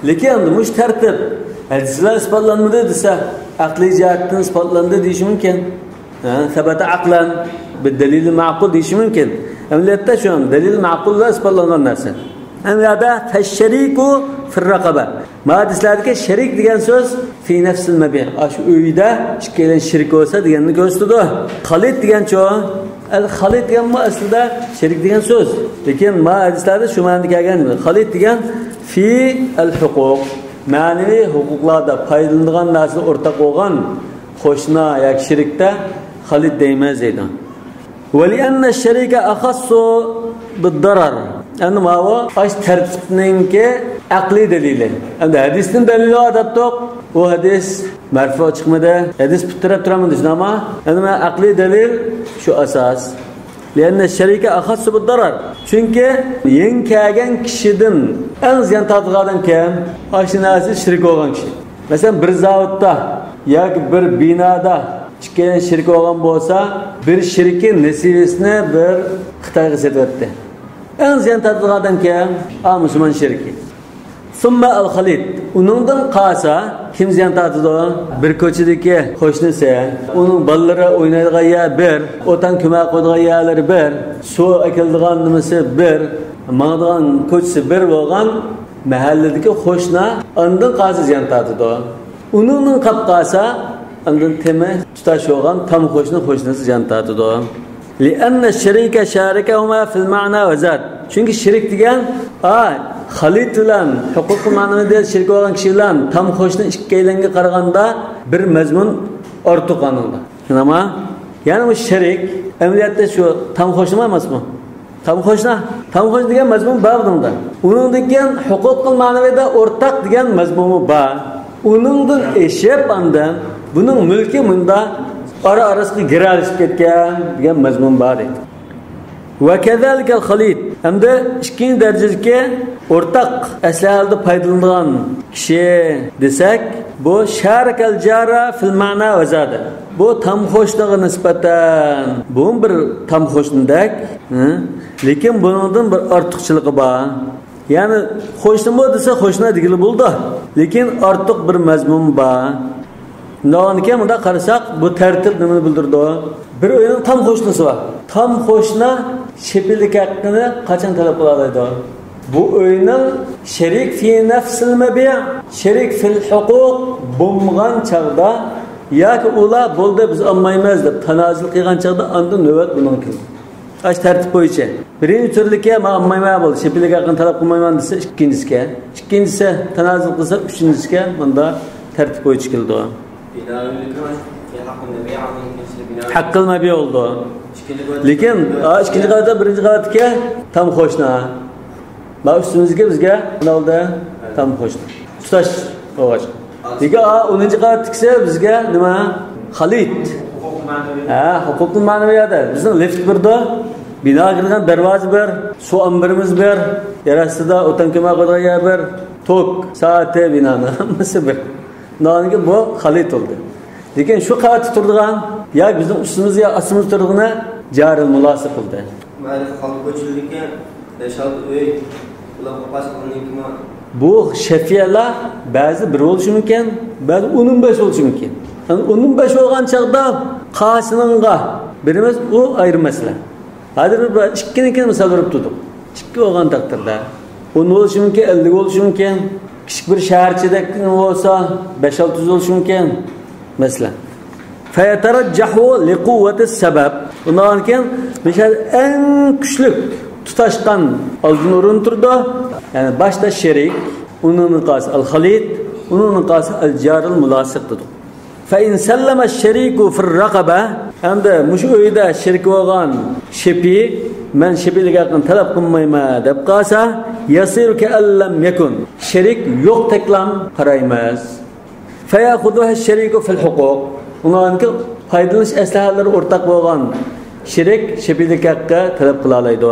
لېكىن مۇشۇ تەرتىپ ھەدىس بىلەن ئىسپاتلانمىدى دېسە، ئەقلىي جەھەتتىن ئىسپاتلاندى دېيىشى مۇمكىن. ھە، سەبەتە ئەقلەن، بىر دەلىل مەقۇل دېيىشى مۇمكىن. ئەمەلىيەتتە شۇ دەلىل مەقۇل بىلەن ئىسپاتلانغان نەرسە. ئەمما يەردە فەششەرىكۇ فىر رەقەبە. ما ھەدىسلەردىكى شەرىك دېگەن سۆز فى نەفسىل مەبىئ. ئاشۇ ئۆيدە ئىككىيلەن شېرىك بولسا دېگەننى كۆرسىتىدۇ. خەلىت دېگەنچۇ؟ ئەل خەلىت دېگەنمۇ ئەسلىدە شېرىك دېگەن سۆز. لېكىن ما ھەدىسلەردە شۇ مەنىدە كەلگەن. خەلىت دېگەن فى ئەل ھوقۇق. مەنىۋى ھوقۇقلاردا پايدىلىنىدىغان نەرسىدە ئورتاق بولغان قوشنا ياكى شېرىكتە خەلىت دەيمىز دەيدۇ. ۋەلىئەننە شەرىكە ئەخەسسۇ بىددەرەر. ئەمدى ماۋۇ ئاش تەرتىپنىڭكى ئەقلىي دەلىلى. ئەمدى ھەدىستىن دەلىل بار دەپتۇق. ئۇ ھەدىس مەرفۇ چىقمىدى. ھەدىس پۇت تىرەپ تۇرامدۇ، شۇنداقمۇ؟ ئەمدى مانا ئەقلىي دەلىل شۇ ئاساس. لأن الشريك أخص بالضرر. چۈنكى يېڭى كەلگەن كىشىدىن ئەڭ زىيان تارتىدىغان ئادەم كىم؟ ئاشۇ نەرسە شېرىك بولغان كىشى. مەسىلەن، بىر زاۋۇتتا ياكى بىر بىنادا ئىككىيلەن شېرىك بولغان بولسا، بىر شېرىكى نېسىۋىسىنى بىر خىتايغا سېتىۋەتتى. ئەڭ زىيان تارتىدىغان ئادەم كىم؟ ئا، مۇسۇلمان شېرىكى. ثم الخليط. ئۇنىڭدىن قالسا، كىم زىيان تارتىدۇ؟ بىر كوچىدىكى قوشنىسى، ئۇنىڭ بالىلىرى ئوينايدىغان يەر بىر، ئوتان كۆمەر قويىدىغان يەرلىرى بىر، سۇ ئەكېلىدىغان نېمىسى بىر، ماڭىدىغان كوچىسى بىر بولغان مەھەللىدىكى قوشنا ئاندىن قالسا زىيان تارتىدۇ. ئۇنىڭدىن قاپ قالسا، ئاندىن تېمى تۇتاش بولغان تام قوشنا قوشنىسى زىيان تارتىدۇ. لأن الشريك شاركهما في المعنى وزاد. چۈنكى شېرىك دېگەن، ئا، خەلىت بىلەن، ھوقۇقىي مەنىۋىدە شېرىك بولغان كىشى بىلەن تام قوشنا ئىككىيلەنگە قارىغاندا بىر مەزمۇن ئارتۇق ئانىڭدا. شۇنداقمۇ؟ يەنى بۇ شېرىك، ئەمەلىيەتتە شۇ تام قوشنىمۇ ئەمەسمۇ؟ تام قوشنا. تام قوشنا دېگەن مەزمۇن بار بۇنىڭدا. ئۇنىڭدىن كېيىن ھوقۇقىي مەنىۋىدە ئورتاق دېگەن مەزمۇنمۇ بار. ئۇنىڭدىن ئېشىپ ئاندىن بۇنىڭ مۈلكى مۇندا ئارا-ئارىسىغا گىرەلىشىپ كەتكەن دېگەن مەزمۇن بار دەيدۇ. وكذلك الخليط. ھەمدە ئىككىنچى دەرىجىدىكى ئورتاق ئەسلىھەلەردە پايدىلىنىدىغان كىشى دېسەك، بۇ شارك الجار في المعنى وزاد. بۇ تام قوشنىغا نىسبەتەن، بۇ بىر تام قوشنىدەك، ھە؟ لېكىن بۇنىڭدىن بىر ئارتۇقچىلىقى بار. يەنى قوشنىمۇ دېسە قوشنا دېگىلى بولىدۇ. لېكىن ئارتۇق بىر مەزمۇن بار. شۇنداقكەن مۇنداق قارىساق، بۇ تەرتىپ نېمىنى بىلدۈرىدۇ؟ بىر ئۆينىڭ تام قوشنىسى بار. تام قوشنا شېپىلىك ھەققىنى قاچان تەلەپ قىلالايدۇ؟ بۇ ئۆينىڭ شېرىك في نفس المبيع، شېرىك في الحقوق بولمىغان چاغدا ياكى ئۇلار بولدى بىز ئالمايمىز دەپ تانازۇل قىلغان چاغدا ئاندىن نۆۋەت بۇنىڭ كېلىدۇ. ئاشۇ تەرتىپ بويىچە. بىرىنچى تۈرلۈككە مەن ئالمايمەن بولدى، شېپىلىك ھەققىنى تەلەپ قىلمايمەن دېسە ئىككىنچىسىگە. ئىككىنچىسى تانازۇل قىلسا ئۈچىنچىسىگە مۇنداق تەرتىپ بويىچە كېلىدۇ. ھەققىل مەبىئ بولىدۇ. لېكىن، ئا، ئىككىنچى قەۋەتتە بىرىنچى قەۋەتتىكى تام قوشنا. ما ئۈستىمىزدىكى بىزگە نالدا تام قوشنا. تۇتاش بولغاچ. لېكىن، ئا، ئونىنچى قەۋەتتىكىسى بىزگە نېمە؟ خەلىت. ھە، ھوقۇقىي مەنىۋىيەتتە. بىزنىڭ لىفت بىردۇ. بىناغا كىرگەن دەرۋازا بىر، سۇ ئامبىرىمىز بىر، يەر ئاستىدا ئوتان كۆمەر قويىدىغان يەر بىر، توك، سائىتى، بىنانىڭ ھەممىسى بىر. ئۇنىڭدىن كېيىن بۇ خەلىت بولدى. لېكىن شۇ قەۋەتتە تۇرىدىغان يا بىزنىڭ ئۈستىمىزدە يا ئاستىمىزدا تۇرىدىغىنى جارىل مۇلاسىق بولدى. مەيلى خەلق كۆچۈرۈلگەن بەش-ئالتە ئۆي، ئۇلارغا پاس قىلغاندىن كېيىن بۇ شەفىئىيەلەر بەزى بىر بولۇشى مۇمكىن، بەزى ئون بەش بولۇشى مۇمكىن. يەنى ئون بەش بولغان چاغدا قاسىنىڭغا بېرىمىز، ئۇ ئايرى مەسىلە. ھازىر بىر ئىككىنىڭكىنى مىسال بېرىپ تۇردۇق. ئىككى بولغان تەقدىردە ئون بولۇشى مۇمكىن، ئەللىك بولۇشى مۇمكىن. كىچىك بىر شەھەرچىدەك بولسا بەش-ئالتە يۈز بولۇشى مۇمكىن. مەسىلەن، فيترجح لقوة السبب. ئۇنىڭدىن كېيىن مىسال ئەڭ كۈچلۈك تۇتاشقان ئالدىن ئورۇن تۇرىدۇ. يەنى باشتا شېرىك، ئۇنىڭدىن قالسا ئەل خەلىت، ئۇنىڭدىن قالسا ئەل جارىل مۇلاسىق دېدۇق. فإن سلم الشريك في الرقبة، ئەمدى مۇشۇ ئۆيدە شېرىك بولغان شېپى، مەن شېپىلىك ھەققىنى تەلەپ قىلمايمەن دەپ قالسا، يصير كأن لم يكن، شېرىك يوقتەكلا قارايمىز. فيأخذها الشريك في الحقوق. ئۇنىڭدىكى پايدىلىنىش ئەسلىھەلىرى ئورتاق بولغان شېرىك شېپىلىك ھەققى تەلەپ قىلالايدۇ.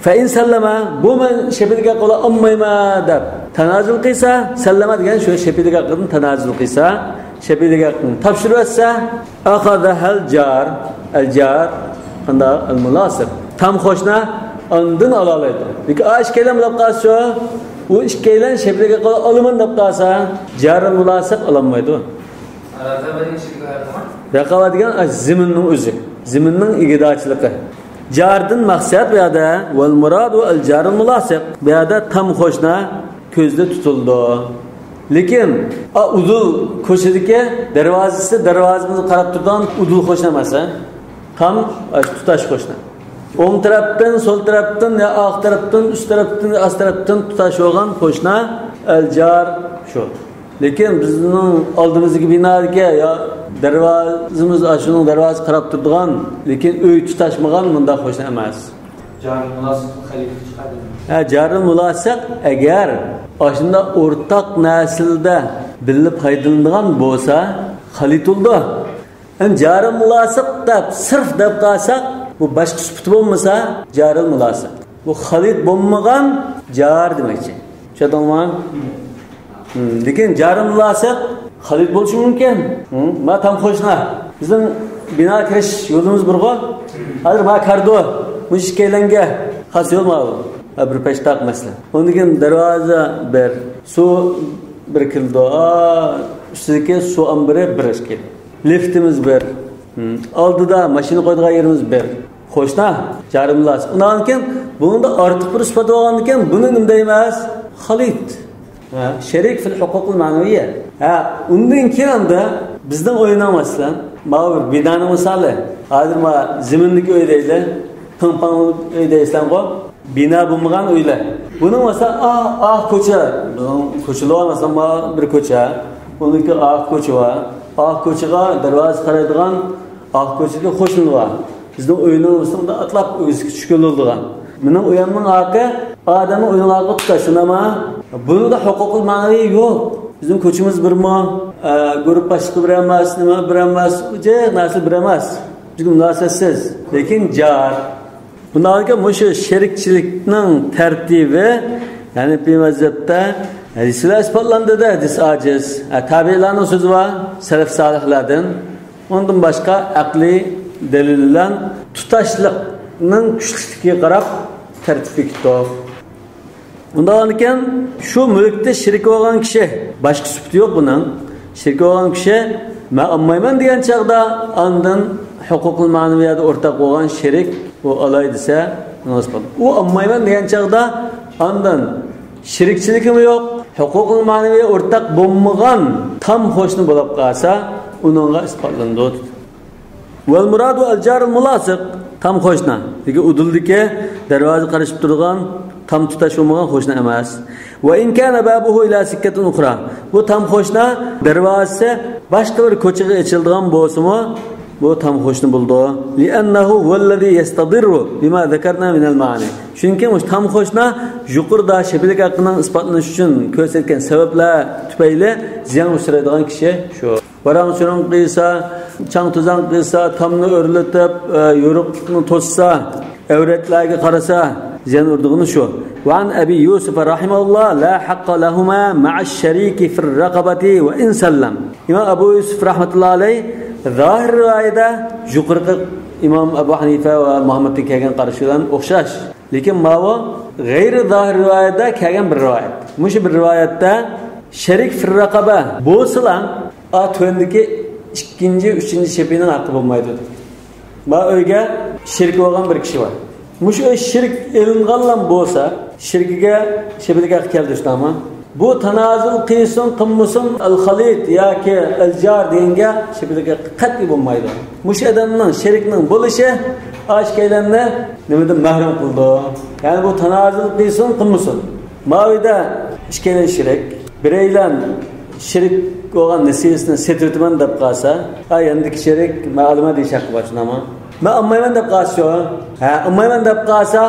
فإن سلم، بۇ مەن شېپىلىك ھەققى ئالمايمەن دەپ تانازۇل قىلسا، سەللەمە دېگەن شۇ شېپىلىك ھەققىدىن تانازۇل قىلسا، شېپىلىك ھەققىنى تاپشۇرۇۋەتسە، أخذها الجار، ئەل جار، قانداق؟ ئەل مۇلاسىق. تام قوشنا ئاندىن ئالالايدۇ. لېكىن ئا ئىككىيلەن بولۇپ قالسا، ئۇ ئىككىيلەن شېپىلىك ھەققى ئالىمەن دەپ قالسا، جارىل مۇلاسىق ئالالمايدۇ. رەقابەت دېگەن، ئە، زېمىننىڭ ئۆزى. زېمىننىڭ ئىگىدارچىلىقى. جاردىن مەقسەت بۇ يەردە، والمراد الجار الملاصق. بۇ يەردە تام قوشنا كۆزدە تۇتۇلىدۇ. لېكىن، ئا، ئۇدۇل كوچىدىكى دەرۋازىسى، دەرۋازىمىزغا قاراپ تۇرىدىغان ئۇدۇل قوشنا ئەمەس، ھە؟ تام، ئاشۇ تۇتاش قوشنا. ئوڭ تەرەپتىن، سول تەرەپتىن، يا ئارقا تەرەپتىن، ئۈست تەرەپتىن، يا ئاست تەرەپتىن تۇتاش بولغان قوشنا ئەل جار شۇ. لېكىن بىزنىڭ ئالدىمىزدىكى بىنادىكى يا دەرۋازىمىز، ئاشۇنىڭ دەرۋازىسىغا قاراپ تۇرىدىغان، لېكىن ئۆي تۇتاشمىغان مۇنداق قوشنا ئەمەس. جارىل مۇلاسىق خەلىت چىقىدۇ. ھە، جارىل مۇلاسىق ئەگەر ئاشۇنداق ئورتاق نەرسىلەردە بىللە پايدىلىنىدىغان بولسا، خەلىت بولىدۇ. ئەمدى جارى مۇلاسىق دەپ، سىرف دەپ قالساق، بۇ باشقا سۈپىتى بولمىسا، جارىل مۇلاسىق. بۇ خالىت بولمىغان جار دېمەكچى. چۈشەندىڭلارمۇ؟ ھىم، لېكىن جارىل مۇلاسىق خالىت بولۇشى مۇمكىن. ھىم، ما تام قوشنا. بىزنىڭ بىنا كىرىش يولىمىز بىرغۇ. ھازىر ما كاردۇ. مۇشۇ ئىككىيلەنگە خاس يول ماۋۇ. ھە، بىر پەشتاق مەسىلە. ئۇندىن كېيىن دەرۋازا بىر. سۇ بىر كېلىدۇ. ئا، ئۈستىدىكى سۇ ئامبىرى بىر ئىكەن. لىفتىمىز بىر. ھىم. ئالدىدا ماشىنا قويىدىغان يېرىمىز بىر. قوشنا، جارىملاس. ئۇنىڭدىن كېيىن بۇنىڭدا ئارتۇق بىر سۈپەت بولغاندىن كېيىن بۇنى نېمە دەيمىز؟ خالىت. ھە، شەرىك فىل ھوقۇقىل مەنىۋىيە. ھە، ئۇندىن كېيىن ئەمدى بىزنىڭ ئۆينىڭ مەسىلەن، ماۋۇ بىر بىنانىڭ مىسالى. ھازىر ما زېمىندىكى ئۆي دەيلى، پىڭ پاڭ ئۆي دەيسەنغۇ. بىنا بولمىغان ئۆيلەر. بۇنىڭ مەسىلەن، ئاھ، ئاھ كوچا. بىزنىڭ كوچىلار مەسىلەن، بار بىر كوچا. ئۇنىڭكى ئاھ كوچا بار. ئاھ كوچىغا دەرۋازا قارايدىغان ئاھ كوچىدىكى قوشنىلار. بىزنىڭ ئۆينىڭ ئۈستىدە ئاتلاپ ئۆگزىگە چۈشكىلى بولىدىغان. مېنىڭ ئۆيۈمنىڭ ئاكى ئادەمنىڭ ئۆيىنىڭ ئاكىغا تۇتاش، شۇنداقمۇ؟ بۇنىڭدا ھوقۇقۇل مەنىۋى يوق. بىزنىڭ كوچىمىز بىرمۇ، ئە، گۇرۇپپا باشلىقى بىر ئەمەس، نېمە بىر ئەمەس، جىق نەرسە بىر ئەمەس. جىق مۇناسىۋەتسىز. لېكىن جار. بۇنداق ئىكەن، مۇشۇ شېرىكچىلىكنىڭ تەرتىبى، ھەنىپىي مەزھەپتە ھەدىسلەر ئىسپاتلاندى-دە، ھەدىس ئاجىز. ھە، تابىئىلارنىڭ سۆزى بار، سەلەف سالىھلاردىن. ئۇنىڭدىن باشقا ئەقلىي دەلىل بىلەن تۇتاشلىقنىڭ كۈچلۈكلۈكىگە قاراپ تەرتىپ بېكىتتۇق. ئۇنداق ئىكەن، شۇ مۈلۈكتە شېرىك بولغان كىشى، باشقا سۈپىتى يوق بۇنىڭ. شېرىك بولغان كىشى، مەن ئالمايمەن دېگەن چاغدا، ئاندىن ھوقۇقۇل مەنىۋىيەدە ئورتاق بولغان شېرىك ئۇ ئالاي دېسە، ئۇنىڭ ئىسپاتى. ئۇ ئالمايمەن دېگەن چاغدا، ئاندىن شېرىكچىلىكىمۇ يوق، ھوقۇقۇل مەنىۋىيە ئورتاق بولمىغان تام قوشنا بولۇپ قالسا، ئۇنىڭغا ئىسپاتلىنىدۇ. ۋەل مۇرادۇ ئەل جارىل مۇلاسىق، تام قوشنا. لېكىن ئۇدۇلدىكى دەرۋازا قارىشىپ تۇرىدىغان تام تۇتاش بولمىغان قوشنا ئەمەس. ۋە ئىن كانە بابۇھۇ ئىلا سىككەتىن ئۇخرا. بۇ تام قوشنا دەرۋازىسى باشقا بىر كوچىغا ئېچىلىدىغان بولسىمۇ، بۇ تام قوشنا بولىدۇ. لىئەننەھۇ ھۇۋەللەزى يەستەدىررۇ بىما زەكەرنا مىنەل مائانى. چۈنكى مۇشۇ تام قوشنا يۇقىرىدا شەبىلىك ھەققىنىڭ ئىسپاتلىنىشى ئۈچۈن كۆرسەتكەن سەۋەبلەر تۈپەيلى زىيانغا ئۇچرايدىغان كىشى شۇ. ۋاراڭ-چۇرۇڭ قىلسا، چاڭ-توزان قىلسا، تامنى ئۆرلىتىپ، ئە، يورۇقلۇقنى توسسا، ئەۋرەتلەرگە قارىسا، زىيان ئۇرىدىغىنى شۇ. ۋە ئەن ئەبى يۇسۇف رەھىمەھۇللا لا ھەققە لەھۇما مەئەش شەرىكى فىر رەقەبەتى ۋە ئىن سەللەم. ئىمام ئەبۇ يۈسۈف رەھمەتۇللا ئەلەيھ زاھىر رىۋايەتتە يۇقىرىقى ئىمام ئەبۇ ھەنىفە ۋە مۇھەممەدتىن كەلگەن قارىشى بىلەن ئوخشاش. لېكىن ماۋۇ غەيرىي زاھىر رىۋايەتتە كەلگەن بىر رىۋايەت. مۇشۇ بىر رىۋايەتتە شەرىك فىر رەقەبە بولسىلا، ئا، تۆۋەندىكى ئىككىنچى، ئۈچىنچى شەپىنىڭ ھەققى بولمايدۇ. ما ئۆيگە شېرىك بولغان بىر كىشى بار. مۇشۇ ئۆي شېرىك ئېلىنغانلا بولسا، شېرىكىگە شەپىلىك ھەققى كەلدى شۇنداقمۇ؟ بۇ تانازۇل قىلسۇن قىلمىسۇن، ئەل خالىت ياكى ئەل جار دېگەنگە شەپىلىك ھەققى قەتئىي بولمايدۇ. مۇشۇ ئادەمنىڭ، شېرىكنىڭ بولۇشى ئاشۇ ئىككىيلەننى نېمىدىن مەھرۇم قىلىدۇ؟ يەنى بۇ تانازۇل قىلسۇن قىلمىسۇن، ماۋۇ يەردە ئىككىيلەن شېرىك، بىرەيلەن شېرىك بولغان نېسىۋىسىنى سېتىۋېتىمەن دەپ قالسا، ئا، ياندىكى شېرىك، مەن ئالىمەن دېيىش ھەققى بار، شۇنداقمۇ؟ مەن ئالمايمەن دەپ قالسىچۇ؟ ھە، ئالمايمەن دەپ قالسا،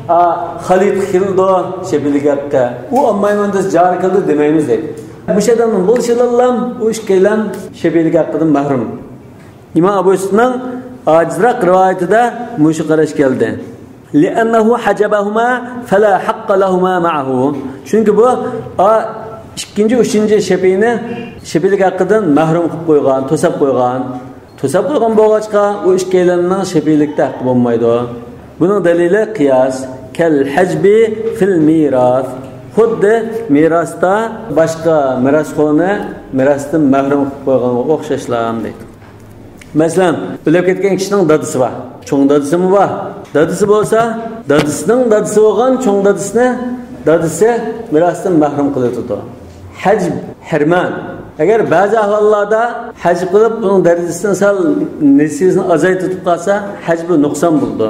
ئا، خالىت كېلىدۇ، شەپىلىك ھەققى. ئۇ ئالمايمەن دېسە، جار كېلىدۇ دېمەيمىز دەيدۇ. مۇشۇ ئادەمنىڭ بولۇشى بىلەنلا ئۇ ئىككىيلەن شەپىلىك ھەققىدىن مەھرۇم. ئىمام ئەبۇ يۈسۈفنىڭ ئاجىزراق رىۋايىتىدە مۇشۇ قاراش كەلدى. لىئەننەھۇ ھەجەبەھۇما فەلا ھەققە لەھۇما مەئەھۇ. چۈنكى بۇ، ئا، ئىككىنچى، ئۈچىنچى شەپىنى شەپىلىك ھەققىدىن مەھرۇم قىلىپ قويغان، توساپ قويغان. توساپ قويغان بولغاچقا، ئۇ ئىككىيلەننىڭ شەپىلىكتە ھەققى بولمايدۇ. بۇنىڭ دەلىلى قىياس. كەل ھەجبى فىل مىراس. خۇددى مىراستا باشقا مىراسخورنى مىراستىن مەھرۇم قىلىپ قويغانغا ئوخشاشلا دەيدۇ. مەسىلەن، ئۆلۈپ كەتكەن كىشىنىڭ دادىسى بار. چوڭ دادىسىمۇ بار. دادىسى بولسا، دادىسىنىڭ دادىسى بولغان چوڭ دادىسىنى دادىسى مىراستىن مەھرۇم قىلىۋېتىدۇ. ھەجب، ھەرمان. ئەگەر بەزى ئەھۋاللاردا ھەجب قىلىپ، ئۇنىڭ دەرىجىسىنى سەل نېسىۋىسىنى ئازايتىپ قالسا، ھەجبى نۇقسان بولىدۇ.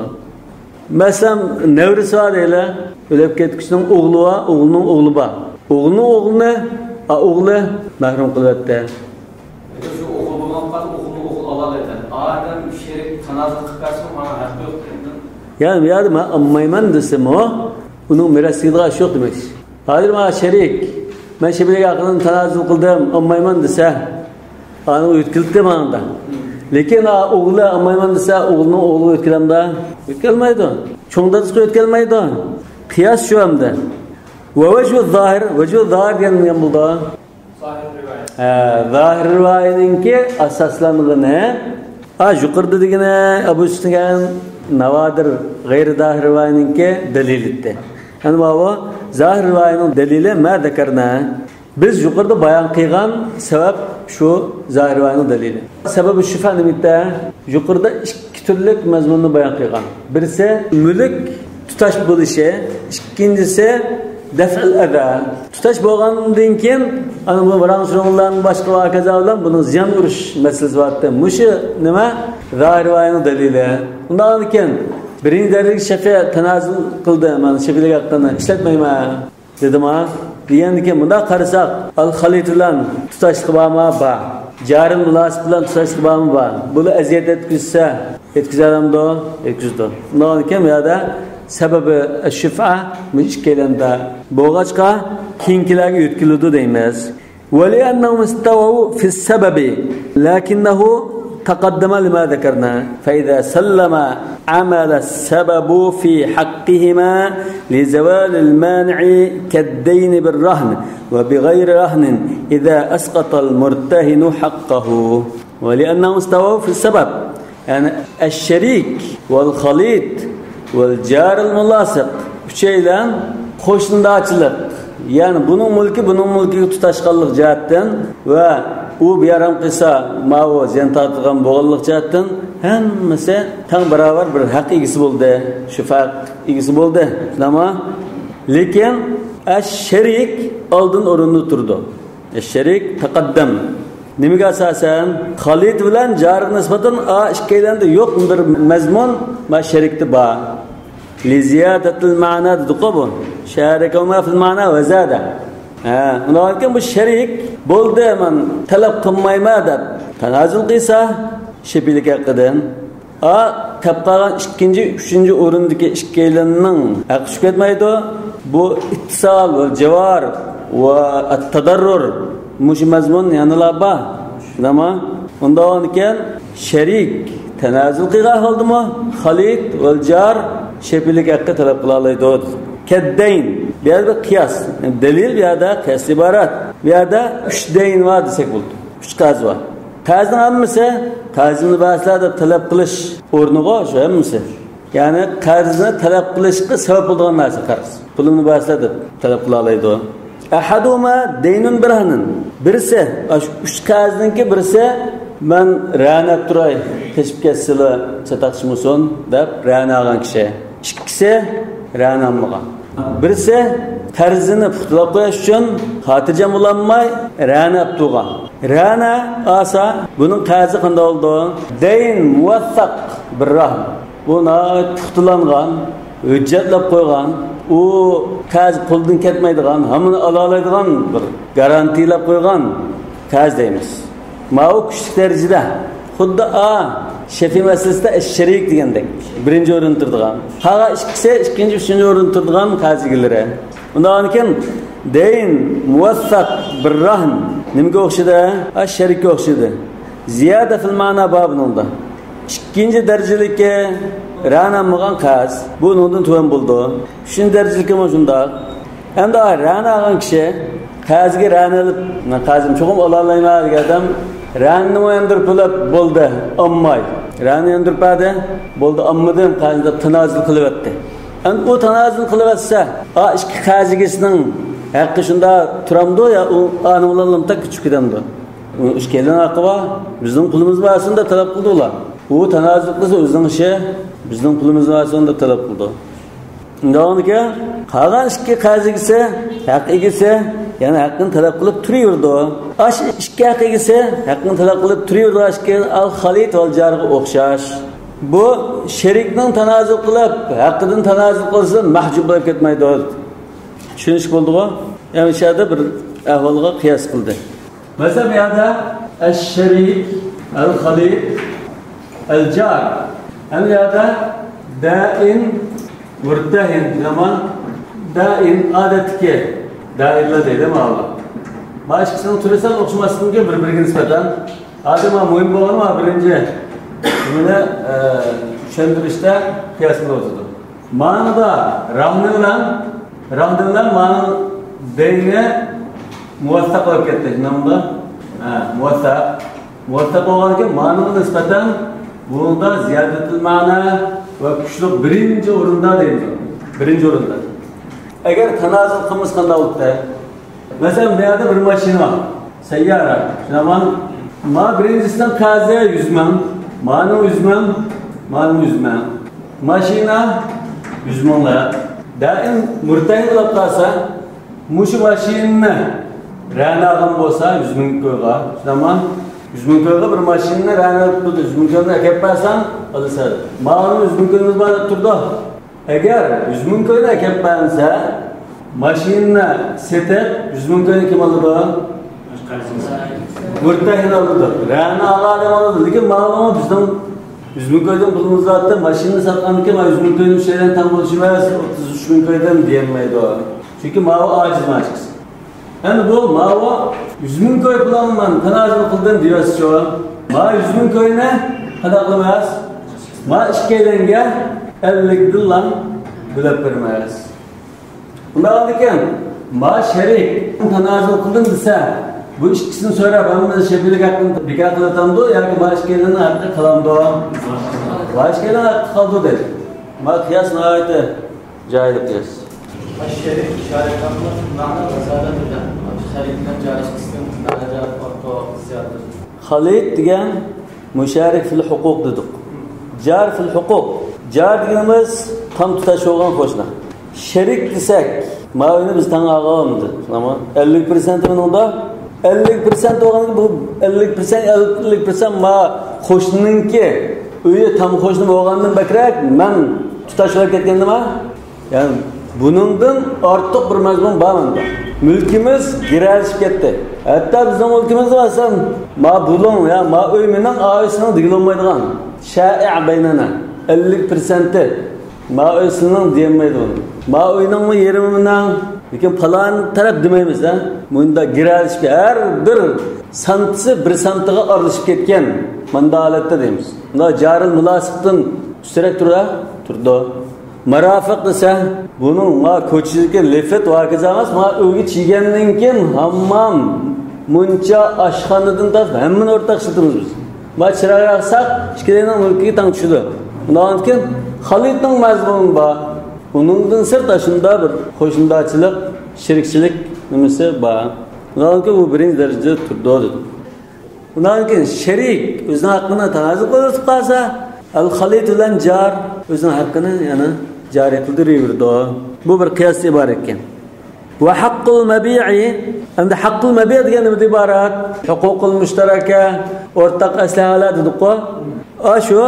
مەسىلەن، نەۋرىسى بار دەيلى. ئۆلۈپ كەتكۈچىنىڭ ئوغلى بار، ئوغلىنىڭ ئوغلى بار. ئوغلىنىڭ ئوغلىنى، ئا، ئوغلى مەھرۇم قىلىۋەتتى. شۇ ئوغۇل بولغان قالسا، ئوغۇلنى ئوغۇل ئالالايدۇ. ئادەم شېرىك تانازۇل قىلىپ بەرسىمۇ، ماڭا ھەق يوق دەيدۇ. يەنى بۇ يەردە مەن ئالمايمەن دېسىمۇ، ئۇنىڭ مىراس دېيدىغان ئىشى يوق دېمەكچى. ھازىر ماڭا شېرىك، مەن شەپىلىك ھەققىدىن تانازۇل قىلدىم، ئالمايمەن دېسە، ئانىڭ ئۆتكىلىتتى ماڭا. لېكىن، ئا، ئوغلى ئالمايمەن دېسە، ئوغلىنىڭ ئوغلىغا يۆتكىلەمدۇ؟ يۆتكەلمەيدۇ. چوڭ دادىسىغا يۆتكەلمەيدۇ. قىياس شۇ ئەمدى. ۋە ۋەجھۇ زاھىر، ۋەجھۇ زاھىر دېگەن نېمە بولىدۇ؟ ھە، زاھىر رىۋايىنىڭكى ئاساسلانغىنى، ھە، يۇقىرىدا دېگىنى ئەبۇ سۈفيان ناۋادىر غەيرى زاھىر رىۋايىنىڭكى دەلىلى ئىدى. يەنى ماۋۇ زاھىر رىۋايىنىڭ دەلىلى ما زەكەرنا. بىز يۇقىرىدا بايان قىلغان سەۋەب شۇ زاھىر رىۋايىنىڭ دەلىلى. سەۋەبى شۇفا نېمىتە؟ يۇقىرىدا ئىككى تۈرلۈك مەزمۇننى بايان قىلغان. بىرسى مۈلۈك تۇتاش بولۇشى، ئىككىنچىسى دەفئىل ئەزا. تۇتاش بولغاندىن كېيىن، ئانا بۇ ۋاراڭ-چۇرۇڭلارنىڭ باشقا ۋاكازا بىلەن بۇنىڭ زىيان ئۇرۇش مەسىلىسى بارتى. مۇشۇ نېمە؟ زاھىر رىۋايىنىڭ دەلىلى. ئۇنداق كېيىن بىرىنچى دەرىجىلىك شەفىئە تانازۇل قىلدى، مەن شەپىئىلىك ھەققىنى ئىشلەتمەيمەن دېدىما؟ دېگەندىكىن، مۇنداق قارىساق، ئەل خەلىت بىلەن تۇتاشلىقى بارمۇ؟ بار. جارىل مۇلاسىق بىلەن تۇتاشلىقى بارمۇ؟ بار. بۇلار ئەزىيەت يەتكۈزسە، يەتكۈزەلەمدۇ؟ يەتكۈزىدۇ. ئۇنداقكەن، بۇ يەردە سەۋەبى شۇفا، بۇ ئىككىيلەندە بولغاچقا، كېيىنكىلەرگە يۆتكىلىدۇ دەيمىز. ولأنهم استووا في السبب، لكنه تقدم لما ذكرنا، فإذا سلم عمل السبب في حقهما لزوال المانع كالدين بالرهن وبغير رهن إذا أسقط المرتهن حقه. ولأنهم استووا في السبب. يەنى الشريك والخليط والجار الملاصق، ئۈچەيلەن قوشنىدارچىلىق، يەنى بۇنىڭ مۈلكى بۇنىڭ مۈلكىگە تۇتاشقانلىق جەھەتتىن ۋە ئۇ بىئارام قىلسا ماۋۇ زىيان تارتىدىغان بولغانلىق جەھەتتىن ھەممىسى تەڭ باراۋەر بىر ھەق ئىگىسى بولدى، شۇفا ھەق ئىگىسى بولدى. شۇنداقمۇ؟ لېكىن ئەش شەرىك ئالدىن ئورۇندا تۇرىدۇ. شەرىك تەقەددەم. نېمىگە ئاساسەن؟ خەلىت بىلەن جارغا نىسبەتەن ئا ئىككىيلەندە يوق بىر مەزمۇن ما شەرىكتە بار. لىزىيادەتىل مەنا دېدۇققۇ بۇ. شارەكەھۇما فىل مەنا ۋە زادە. ھە، ئۇنداقكەن بۇ شەرىك بولدى، مەن تەلەپ قىلمايمەن دەپ تانازۇل قىلسا شەپىئىلىك ھەققىدىن، ئا، تەپ قالغان ئىككىنچى، ئۈچىنچى ئورۇندىكى ئىككىيلەننىڭ ھەققى چۈشۈپ كەتمەيدۇ. بۇ ئىتتىسال ۋە جاۋار ۋە تاداررۇر، مۇشۇ مەزمۇن يەنىلا بار. شۇنداقمۇ؟ ئۇنداق بولغاندىكىن شەرىك تەنازۇل قىلغان ھالدىمۇ خەلىت ۋە جار شەپىئىلىك ھەققى تەلەپ قىلالايدۇ. كەددەين، بۇ يەردە بىر قىياس، دەلىل بۇ يەردە قىياستىن ئىبارەت. بۇ يەردە ئۈچ دەين بار دېسەك بولىدۇ. ئۈچ قەرز بار. قەرزنىڭ ھەممىسى، قەرزىمنى بەرسىلە دەپ تەلەپ قىلىش ئورنىغۇ شۇ ھەممىسى. يەنى قەرزنى تەلەپ قىلىشقا سەۋەب بولىدىغان نەرسە قەرز. پۇلۇمنى بەرسىلە دەپ تەلەپ قىلالايدۇ. ئەھەدۇھۇما دەينۇن بىرەھنىن. بىرسى، ئاشۇ ئۈچ قەرزنىڭكى بىرسى، مەن رەھنە ئەپ تۇراي، قېچىپ كەتسىلە چاتاق چىقمىسۇن دەپ رەھنە ئالغان كىشى. ئىككىسى رەھنە ئالمىغان. بىرسى قەرزىنى پۇختىلاپ قويۇش ئۈچۈن خاتىرجەم بولالماي رەھنە ئەپ تۇرغان. رەھنە ئالسا، بۇنىڭ قەرزى قانداق بولىدۇ؟ دەين مۇۋەسسەق بىر راھىن. بۇ ناھايىتى پۇختىلانغان، ھۆججەتلەپ قويغان، ئۇ قەرز قولدىن كەتمەيدىغان، ھەممىنى ئالالايدىغان بىر گارانتىيىلەپ قويغان قەرز دەيمىز. ماۋۇ كۈچلۈك دەرىجىدە، خۇددى ئا شەفىئى مەسىلىسىدە ئەششەرىك دېگەندەك، بىرىنچى ئورۇندا تۇرىدىغان. قالغان ئىككىسى ئىككىنچى، ئۈچىنچى ئورۇندا تۇرىدىغان قەرز ئىگىلىرى. ئۇنداقكەن، دەين مۇۋەسسەق بىر راھىن نېمىگە ئوخشىدى؟ ئا شەرىككە ئوخشىدى. زىيادە فىل مەنا بار بۇنىڭدا. ئىككىنچى دەرىجىلىككە رەھنە ئالمىغان قەرز، بۇ ئۇنىڭدىن تۆۋەن بولىدۇ. ئۈچىنچى دەرىجىلىككىمۇ شۇنداق. ئەمدى رەھنە ئالغان كىشى قەرزگە رەھنە ئېلىپ، مەن قەرزىمنى چوقۇم ئالالايمەن دېگەن ئادەم رەھنىنىمۇ ياندۇرۇپ ئېلىپ، بولدى، ئالماي. رەھنە ياندۇرۇپ بەردى، بولدى، ئالمىدىم، قەرزنى دەپ تانازۇل قىلىۋەتتى. ئەمدى ئۇ تانازۇل قىلىۋەتسە، ئا ئىككى قەرز ئىگىسىنىڭ ھەققى شۇنداق تۇرامدۇ يا ئۇ ئانىڭ بىلەن لىمتاك كۆچۈپ كېتەمدۇ؟ ئۇ ئىككىيلەننىڭ ھەققى بار، بىزنىڭ پۇلىمىز بارسۇن دەپ تەلەپ قىلدى ئۇلار. ئۇ تانازۇل قىلسا ئۆزىنىڭ ئىشى، بىزنىڭ پۇلىمىز بارسۇن دەپ تەلەپ قىلدى. ئۇنداقكەن، قالغان ئىككى قەرز ئىگىسى، ھەق ئىگىسى يەنە ھەققىنى تەلەپ قىلىپ تۇرۇۋېرىدۇ. ئاشۇ ئىككى ھەق ئىگىسى ھەققىنى تەلەپ قىلىپ تۇرۇۋېرىدۇ، ئاشۇ ئىككى ئەل خەلىت ۋەل جارغا ئوخشاش. بۇ شېرىكنىڭ تانازۇل قىلىپ، ھەققىدىن تانازۇل قىلسا مەھجۇب بولۇپ كەتمەيدۇ. چۈشىنىشلىك بولدىغۇ؟ يەنى شۇ يەردە بىر ئەھۋالغا قىياس قىلدى. مەسىلەن، بۇ يەردە ئەششەرىك، ئەلخەلىت، ئەلجار. ھەم بۇ يەردە دائىن، مۇرتەھىن، يامان دائىن، ئادەتتىكى دائىنلار دەيدۇ ماۋۇلار. مانا ئىككىسىنىڭ تۈرى سەل ئوخشىماسلىقى مۇمكىن بىر-بىرىگە نىسبەتەن. ھازىر مانا مۇھىم بولغىنى مانا بىرىنچى بۇنى، ئە، چۈشەندۈرۈشتە قىياس قىلىۋاتىدۇ. مانىدا راھنى بىلەن، راھنى بىلەن مانىڭ دەينى مۇۋەسسەق بولۇپ كەتتى. شۇنداقمۇ؟ ھە، مۇۋەسسەق. مۇۋەسسەق بولغاندىكىن مانىغا نىسبەتەن بۇنىڭدا زىيادەتۇل مەنە ۋە كۈچلۈك بىرىنچى ئورۇندا دەيدۇ. بىرىنچى ئورۇندا. ئەگەر تانازۇل قىلمىسا قانداق بولۇپتۇ؟ مەسىلەن، بۇ يەردە بىر ماشىنا بار. سەييارە. شۇنداقمۇ؟ ما بىرىنچىسىنىڭ قەرزى يۈز مىڭ، مانىڭ يۈز مىڭ، مانىڭ يۈز مىڭ. ماشىنا يۈز مىڭلىق. دائىم مۇرتەھىن بولۇپ قالسا، مۇشۇ ماشىنىنى رەھنە ئالغان بولسا، يۈز مىڭ كويغا. شۇنداقمۇ؟ يۈز مىڭ كويغا بىر ماشىنىنى رەھنە ئېلىپ تۇردى. يۈز مىڭ كوينى ئەكەپ بەرسەڭ، ئالىسەن. مانىڭ يۈز مىڭ كويىمىز بار دەپ تۇرىدۇ. ئەگەر يۈز مىڭ كوينى ئەكەپ بەرمىسە، ماشىنىنى سېتىپ، يۈز مىڭ كوينى كىم ئالىدۇ؟ مۇرتەھىن ئالىدۇ. رەھنە ئالغان ئادەم ئالىدۇ. لېكىن ماۋۇ بىزنىڭ يۈز مىڭ كويدىن پۇلىمىز بارتى، ماشىنىنى ساتقاندىكىن، ماۋۇ يۈز مىڭ كويدىن ئۈچەيلەن تەڭ بولۇشى ئەمەس، ئوتتۇز ئۈچ مىڭ كويدىن دېيەلمەيدۇ. چۈنكى ماۋۇ ئاجىز ماشىنىسى. ئەمدى بۇ ماۋۇ يۈز مىڭ كوي پۇلان مەن تانازۇل قىلدىم دېيەسىچۇ. ما يۈز مىڭ كوينى قانداق قىلىمىز؟ ما ئىككىيلەنگە ئەللىكتىنلا بۆلۈپ بېرىمىز. ئۇنداقتىكەن، ما شېرىك تانازۇل قىلدىم دېسە، بۇ ئىككىسىنى سوراپ، ھەممىمىز شېپىلىك ھەققىنى بىكار قىلىۋاتامدۇ ياكى ما ئىككىيلەننىڭ ھەققى قالامدۇ؟ ما ئىككىيلەننىڭ ھەققى قالىدۇ دەيدۇ. ما قىياس ناھايىتى جايىدا قىياس. الشريك شاركان معنى رسالة بلن، خريج بلن جارلاشقان معنى جارلاشقان زيادة. خليط دېگەن مۇشارىك فىل ھوقۇق دېدۇق. جار فىل ھوقۇق. جار دېگىنىمىز تام تۇتاش بولغان قوشنا. شېرىك دېسەك، ما ئۆينى بىز تەڭ ئالغانمىدۇق. ئەللىك پىرسەنت ئۇنىڭدا. ئەللىك پىرسەنت بولغاندا بۇ ئەللىك پىرسەنت، ئەللىك پىرسەنت ما قوشنىنىڭكى ئۆيى تام قوشنا بولغاندىن بەكرەك مەن تۇتاش بولۇپ كەتكەندىما؟ يەنى بۇنىڭدىن ئارتۇق بىر مەزمۇن بار مەندە. مۈلكىمىز گىرەلىشىپ كەتتى. ھەتتا بىزنىڭ مۈلكىمىزدە مەسىلەن، ما بۇلۇڭ يا ما ئۆي مېنىڭ، ئائىلىسىنىڭ دېگىلى بولمايدىغان. شائىئ بەينەنا. ئەللىك پىرسەنتى ما ئۆي سېنىڭ دېيەلمەيدۇ ئۇنى. ما ئۆينىڭمۇ يېرىمى مېنىڭ. لېكىن پالان تەرەپ دېمەيمىز، ھە؟ مۇندا گىرەلىشىپ، ھەر بىر سانتىسى بىر سانتىغا ئارىلىشىپ كەتكەن. ماندا ھالەتتە دەيمىز. مۇندا جارىل مۇلاسىقتىن ئۈستۈنرەك تۇرا، تۇرىدۇ. مارافىق دېسە، بۇنىڭ ما كوچىدىكى لىفت ۋاكىزا ئەمەس، ما ئۆيگە چىگەندىن كېيىن ھاممام، مۇنچا، ئاشخانىدىن تارتىپ ھەممىنى ئورتاق ئىشلىتىمىز بىز. ما چىراغ ياقساق، ئىككىلەينىڭ مۈلكىگە تەڭ چۈشىدۇ. ئۇنداقتىن كېيىن خالىتنىڭ مەزمۇنى بار. ئۇنىڭدىن سىرت ئاشۇندا بىر قوشنىدارچىلىق، شېرىكچىلىك نېمىسى بار. ئۇنداقتىن كېيىن ئۇ بىرىنچى دەرىجىدە تۇرىدۇ دېدى. ئۇنداقتىن كېيىن شېرىك ئۆزىنىڭ ھەققىنى تانازۇل قىلىۋېتىپ قالسا، ئەل خالىت بىلەن جار ئۆزىنىڭ ھەققىنى يەنە جارى قىلدۇرۇۋېرىدۇ. بۇ بىر قىياس ئىبارەت ئىكەن. ۋە ھەققۇل مەبىئى، ئەمدى ھەققۇل مەبىئ دېگەن نېمىدىن ئىبارەت؟ ھوقۇقۇل مۇشتەرەكە، ئورتاق ئەسلىھەلەر دېدۇققۇ. ئاشۇ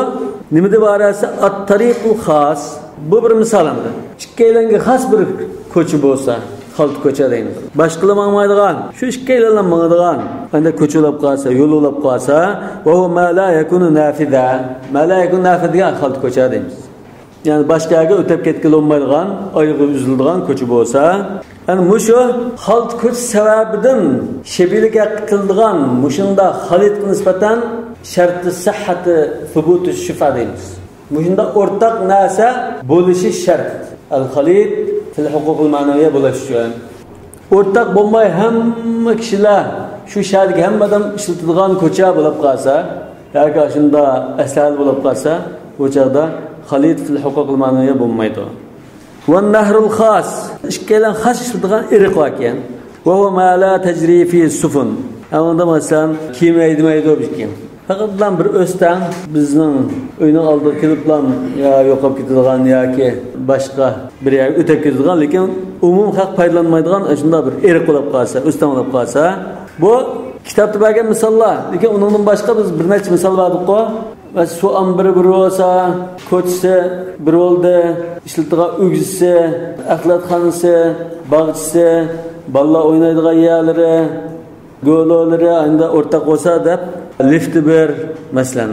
نېمىدىن ئىبارەت دېسە، ئەت تەرىقۇل خاس. بۇ بىر مىسال ئەمدى. ئىككىيلەنگە خاس بىر كوچا بولسا، خالتا كوچا دەيمىز. باشقىلار ماڭمايدىغان، شۇ ئىككىيلەنلا ماڭىدىغان، ئەندە كوچا بولۇپ قالسا، يول بولۇپ قالسا، ۋە ھۇ ما لا يەكۇنۇ نافىزە. ما لا يەكۇنۇ نافىزە دېگەن خالتا كوچا دەيمىز. يەنى باشقا يەرگە ئۆتۈپ كەتكىلى بولمايدىغان، ئايىغى ئۈزۈلىدىغان كوچا بولسا، يەنى مۇشۇ خالتا كوچا سەۋەبىدىن شېپىلىك ھەققى قىلىدىغان مۇشۇنداق خالىتقا نىسبەتەن شەرتى سىھھەتى سۇبۇتى شۇفا دەيمىز. مۇشۇنداق ئورتاق نەرسە بولۇشى شەرت. ئەل خالىت فىل ھوقۇقىل مەنەۋىيە بولۇش ئۈچۈن. ئورتاق بولماي ھەممە كىشىلەر شۇ شەھەردىكى ھەممە ئادەم ئىشلىتىدىغان كوچا بولۇپ قالسا، ياكى ئاشۇنداق ئەسلىھەلەر بولۇپ قالسا، بۇ چاغدا خالىت فىل ھوقۇقىل مەنەۋىيە بولمايدۇ. ۋە نەھرۇل خاس، ئىككىيلەن خاس ئىشلىتىدىغان ئېرىق باركەن. ۋە ھۇۋە ما لا تەجرى فى سۇفۇن. ئەمما مەسىلەن، كېمە ھەيدىمەيدۇ بىزكى. پەقەتلا بىر ئۆستەڭ بىزنىڭ ئۆينىڭ ئالدىغا كېلىپلا يا يوقاپ كېتىدىغان ياكى باشقا بىر يەرگە ئۆتۈپ كېتىدىغان، لېكىن ئومۇم خەلق پايدىلانمايدىغان شۇنداق بىر ئېرىق بولۇپ قالسا، ئۆستەڭ بولۇپ قالسا، بۇ كىتابتا بەرگەن مىساللار. لېكىن ئۇنىڭدىن باشقا بىز بىر نەچچە مىسال بەردۇققۇ. مەسىلەن، سۇ ئامبىرى بىر بولسا، كوچىسى بىر بولدى، ئىشلىتىدىغان ئۆگزىسى، ئەخلەتخانىسى، باغچىسى، بالىلار ئوينايدىغان يەرلىرى، گۆلولىرى ئاينىدا ئورتاق بولسا دەپ، لىفتى بىر، مەسىلەن،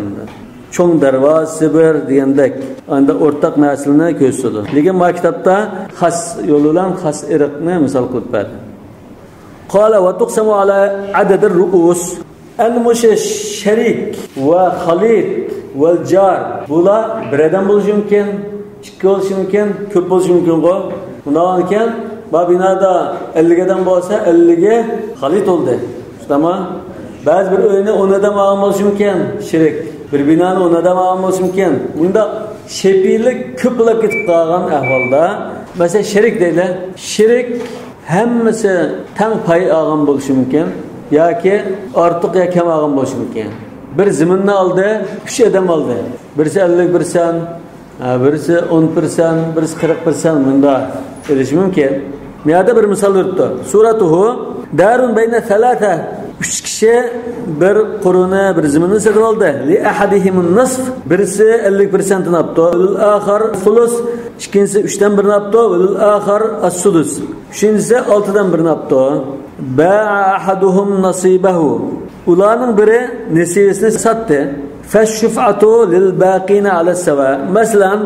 چوڭ دەرۋازىسى بىر دېگەندەك، ئاينىدا ئورتاق نەرسىلەرنى كۆرسىتىدۇ. لېكىن ما كىتابتا خاس يول بىلەن خاس ئېرىقنى مىسال قىلىپ بەردى. قال وتقسم على عدد الرؤوس. ئەنە مۇشۇ شەرىك ۋە خالىت ۋەل جار. بۇلار بىر ئادەم بولۇشى مۇمكىن، ئىككى بولۇشى مۇمكىن، كۆپ بولۇشى مۇمكىنغۇ. ئۇنداقكەن، بۇ بىنادا ئەللىك ئادەم بولسا، ئەللىكى خالىي تولدى. شۇنداقمۇ؟ بەزى بىر ئۆينى ئون ئادەم ئالغان بولۇشى مۇمكىن، شېرىك. بىر بىنانى ئون ئادەم ئالغان بولۇشى مۇمكىن. بۇنداق شەپىلىك كۆپ بولۇپ كېتىپ قالغان ئەھۋالدا، مەسىلەن، شېرىك دەيلى. شېرىك ھەممىسى تەڭ پاي ئالغان بولۇشى مۇمكىن ياكى ئارتۇق يا كەم ئالغان بولۇشى مۇمكىن. بىر زېمىننى ئالدى، ئۈچ ئادەم ئالدى. بىرسى ئەللىك پىرسەنت، ھە، بىرسى ئون پىرسەنت، بىرسى قىرىق پىرسەنت، مۇنداق ئېلىشى مۇمكىن. بۇ يەردە بىر مىسال بېرىپتۇ. سۇرەتۇھۇ دارۇن بەينە سەلاسە. ئۈچ كىشى بىر قۇرنى، بىر زېمىننى سېتىپ ئالدى. لىئەھەدىھىمۇن نىسف. بىرسى ئەللىك پىرسەنتىنى ئاپتۇ. ۋەلىل ئاخار سۇلۇس. ئىككىنچىسى ئۈچتىن بىرىنى ئاپتۇ. ۋەلىل ئاخار ئەسسۇدۇس. ئۈچىنچىسى ئالتىدىن بىرىنى ئاپتۇ. باع ئەھەدۇھۇم نەسىبەھۇ. ئۇلارنىڭ بىرى نېسىۋىسىنى ساتتى. فەششۇفئەتۇ لىل باقىنە ئەلەس سەۋا. مەسىلەن،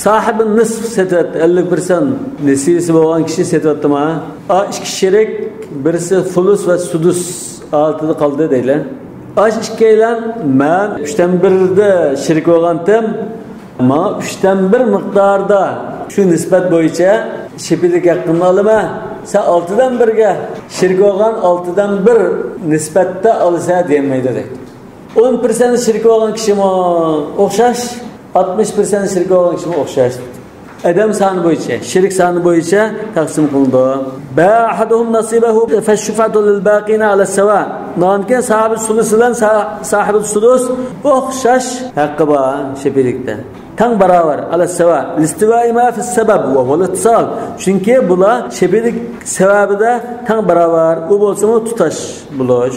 ساھىبى نىسف سېتىۋەتتى، ئەللىك پىرسەنت نېسىۋىسى بولغان كىشى سېتىۋەتتىما؟ ئا، ئىككى شېرىك، بىرسى فۇلۇس ۋە سۇدۇس ھالىتىدە قالدى دەيلى. ئاش ئىككىيلەن، مەن ئۈچتىن بىردە شېرىك بولغانتىم، ماڭا ئۈچتىن بىر مىقداردا شۇ نىسبەت بويىچە شەپىلىك ھەققىمنى ئالىمەن. سەن ئالتىدىن بىرگە شېرىك بولغان، ئالتىدىن بىر نىسبەتتە ئالىسەن دېيەلمەيدۇ دەيدۇ. ئون پىرسەنت شېرىك بولغان كىشىمۇ ئوخشاش، ئاتمىش پىرسەنت شېرىك بولغان كىشىمۇ ئوخشاش. ئادەم سانى بويىچە، شېرىك سانى بويىچە تەقسىم قىلىنىدۇ. باع ئەھەدۇھۇم نەسىبەھۇ فەششۇفئەتۇ لىل باقىنە ئەلەس سەۋا. ئۇنىڭدىن كېيىن ساھىبى سۇلۇس بىلەن سا-، ساھىبى سۇدۇس ئوخشاش ھەققى بار شەپىلىكتە. تەڭ باراۋەر. ئەلەس سەۋا. لاستىۋائى ما فىس سەبەب ۋە ھۇۋەل ئىتتىسال. چۈنكى بۇلار شەپىلىك سەۋەبىدە تەڭ باراۋەر. ئۇ بولسىمۇ تۇتاش بولۇش.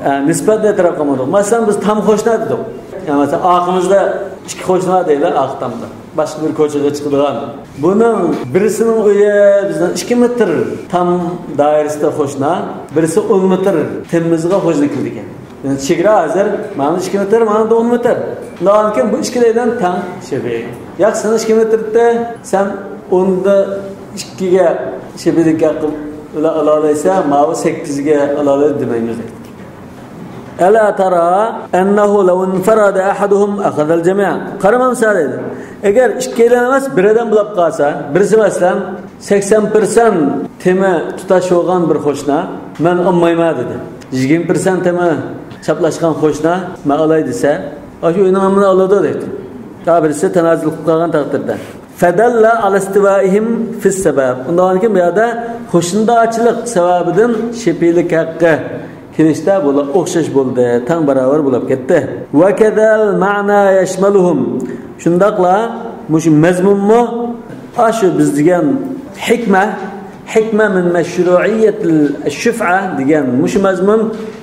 ئە، نىسبەتنى ئېتىراپ قىلمىدۇق. مەسىلەن، بىز تام قوشنا دېدۇق. يەنى مەسىلەن، ئارقىمىزدا ئىككى قوشنا دەيلى، ئارقا تامدا. باشقا بىر كوچىغا چىقىدىغان. بۇنىڭ بىرسىنىڭ ئۆيى بىزنىڭ ئىككى مېتىر تام دائىرىسىدە قوشنا، بىرسى ئون مېتىر تېمىمىزغا قوشنا كېلىدىكەن. يەنى چېگرا ھازىر مانا ئىككى مېتىر، مانا ئون مېتىر. ئۇنداقكەن بۇ ئىككىلەيلەن تەڭ شەپىلىك. ياق، سەن ئىككى مېتىردا، سەن ئوندا ئىككىگە شەپىلىك ھەققى بىلەن ئالالايسەن، ماۋۇ سەككىزگە ئالالايدۇ دېمەيمىز. ئەلا تەرا ئەننەھۇ لەۋ ئىنفەرەدە ئەھەدۇھۇم ئەخەزەل جەمىئ. قارىمامسەن دەيدۇ. ئەگەر ئىككىيلەن ئەمەس، بىر ئادەم بولۇپ قالسا، بىرسى مەسىلەن، سەكسەن پىرسەنت تېمى تۇتاش بولغان بىر قوشنا، مەن ئالمايمەن دېدى. يىگىرمە پىرسەنت تېمى چاپلاشقان قوشنا، مەن ئالاي دېسە، ئاشۇ ئۆينىڭ ھەممىنى ئالىدۇ دەيدۇ. تا بىرسى تانازۇل قىلىپ قالغان تەقدىردە. فەدەللە ئەلا ئىستىۋائىھىم فىس سەبەب. ئۇنداقكەن بۇ يەردە قوشنىدارچىلىق سەۋەبىدىن شەپىلىك ھەققى كېلىشتە بۇلار ئوخشاش بولدى، تەڭ باراۋەر بولۇپ كەتتى. ۋەكەزەل مەنا يەشمەلۇھۇم. شۇنداقلا مۇشۇ مەزمۇنمۇ ئاشۇ بىز دېگەن ھېكمە، ھېكمە مىن مەشرۇئىيەتىل شۇفئە دېگەن مۇشۇ مەزمۇن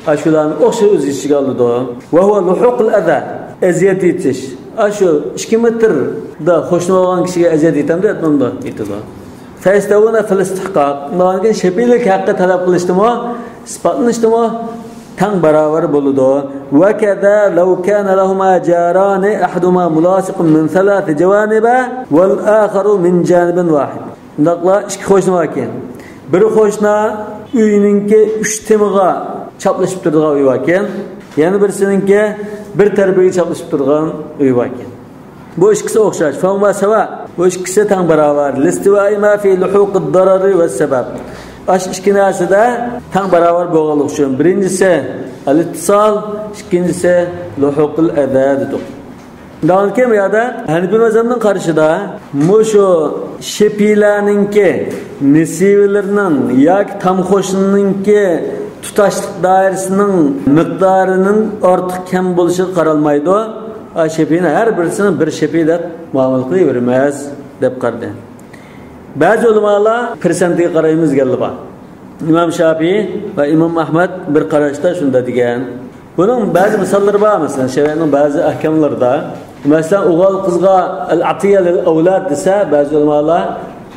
ئاشۇلارنى ئوخشاش ئۆز ئىچىگە ئالىدۇ. ۋەھۇۋە لۇھۇقۇل ئەزا، ئەزىيەت يېتىش. ئاشۇ ئىككى مېتىردا قوشنا بولغان كىشىگە ئەزىيەت يېتەمدۇ، يەتمەمدۇ؟ يېتىدۇ. فەيەستەۋۇنە فىل ئىستىھقاق. ئۇنداقكەن شەپىلىك ھەققى تەلەپ قىلىشتىمۇ، ئىسپاتلىنىشتىمۇ تەڭ باراۋەر بولىدۇ. ۋەكەزا لەۋ كانە لەھۇما جارانى ئەھەدۇھۇما مۇلاسىقۇن مىن سەلاسە جەۋانىبە ۋەل ئاخەرۇ مىن جانىبىن ۋاھىد. شۇنداقلا ئىككى قوشنا باركەن. بىر قوشنا ئۆينىڭكى ئۈچ تېمىغا چاپلىشىپ تۇرىدىغان ئۆي باركەن. يەنە بىرسىنىڭكى بىر تەرىپىگە چاپلىشىپ تۇرىدىغان ئۆي باركەن. بۇ ئىككىسى ئوخشاش. فەھۇما سەۋا. بۇ ئىككىسى تەڭ باراۋەر. لاستىۋائى ما فى لۇھۇقىد دارارى ۋەس سەبەب. ئاش ئىككى نەرسىدە تەڭ باراۋەر بولغانلىقى ئۈچۈن. بىرىنچىسى ئەل ئىتتىسال، ئىككىنچىسى لۇھۇقىل ئەزا دېدۇق. ئۇنداقكەن بۇ يەردە ھەنىپىي مەزھەپنىڭ قارىشىدا مۇشۇ شەپىلەنىڭكى نېسىۋىلىرىنىڭ ياكى تامخوشنىڭكى تۇتاشلىق دائىرىسىنىڭ مىقدارىنىڭ ئارتۇق كەم بولۇشىغا قارالمايدۇ. ئا، شەپىنى ھەر بىرسىنى بىر شەپى دەپ مۇئامىلە قىلىۋېرىمىز دەپ قارىدى. بەزى ئۆلىمالار پىرسەنتىگە قارايمىز دېگەنلەر بار. ئىمام شاپىي ۋە ئىمام ئەھمەد بىر قاراشتا شۇنداق دېگەن. بۇنىڭ بەزى مىساللىرى بار، مەسىلەن، شەرىئەتنىڭ بەزى ئەھكاملىرىدا. مەسىلەن، ئوغۇل قىزغا ئەل ئەتىيە لىل ئەۋلاد دېسە، بەزى ئۆلىمالار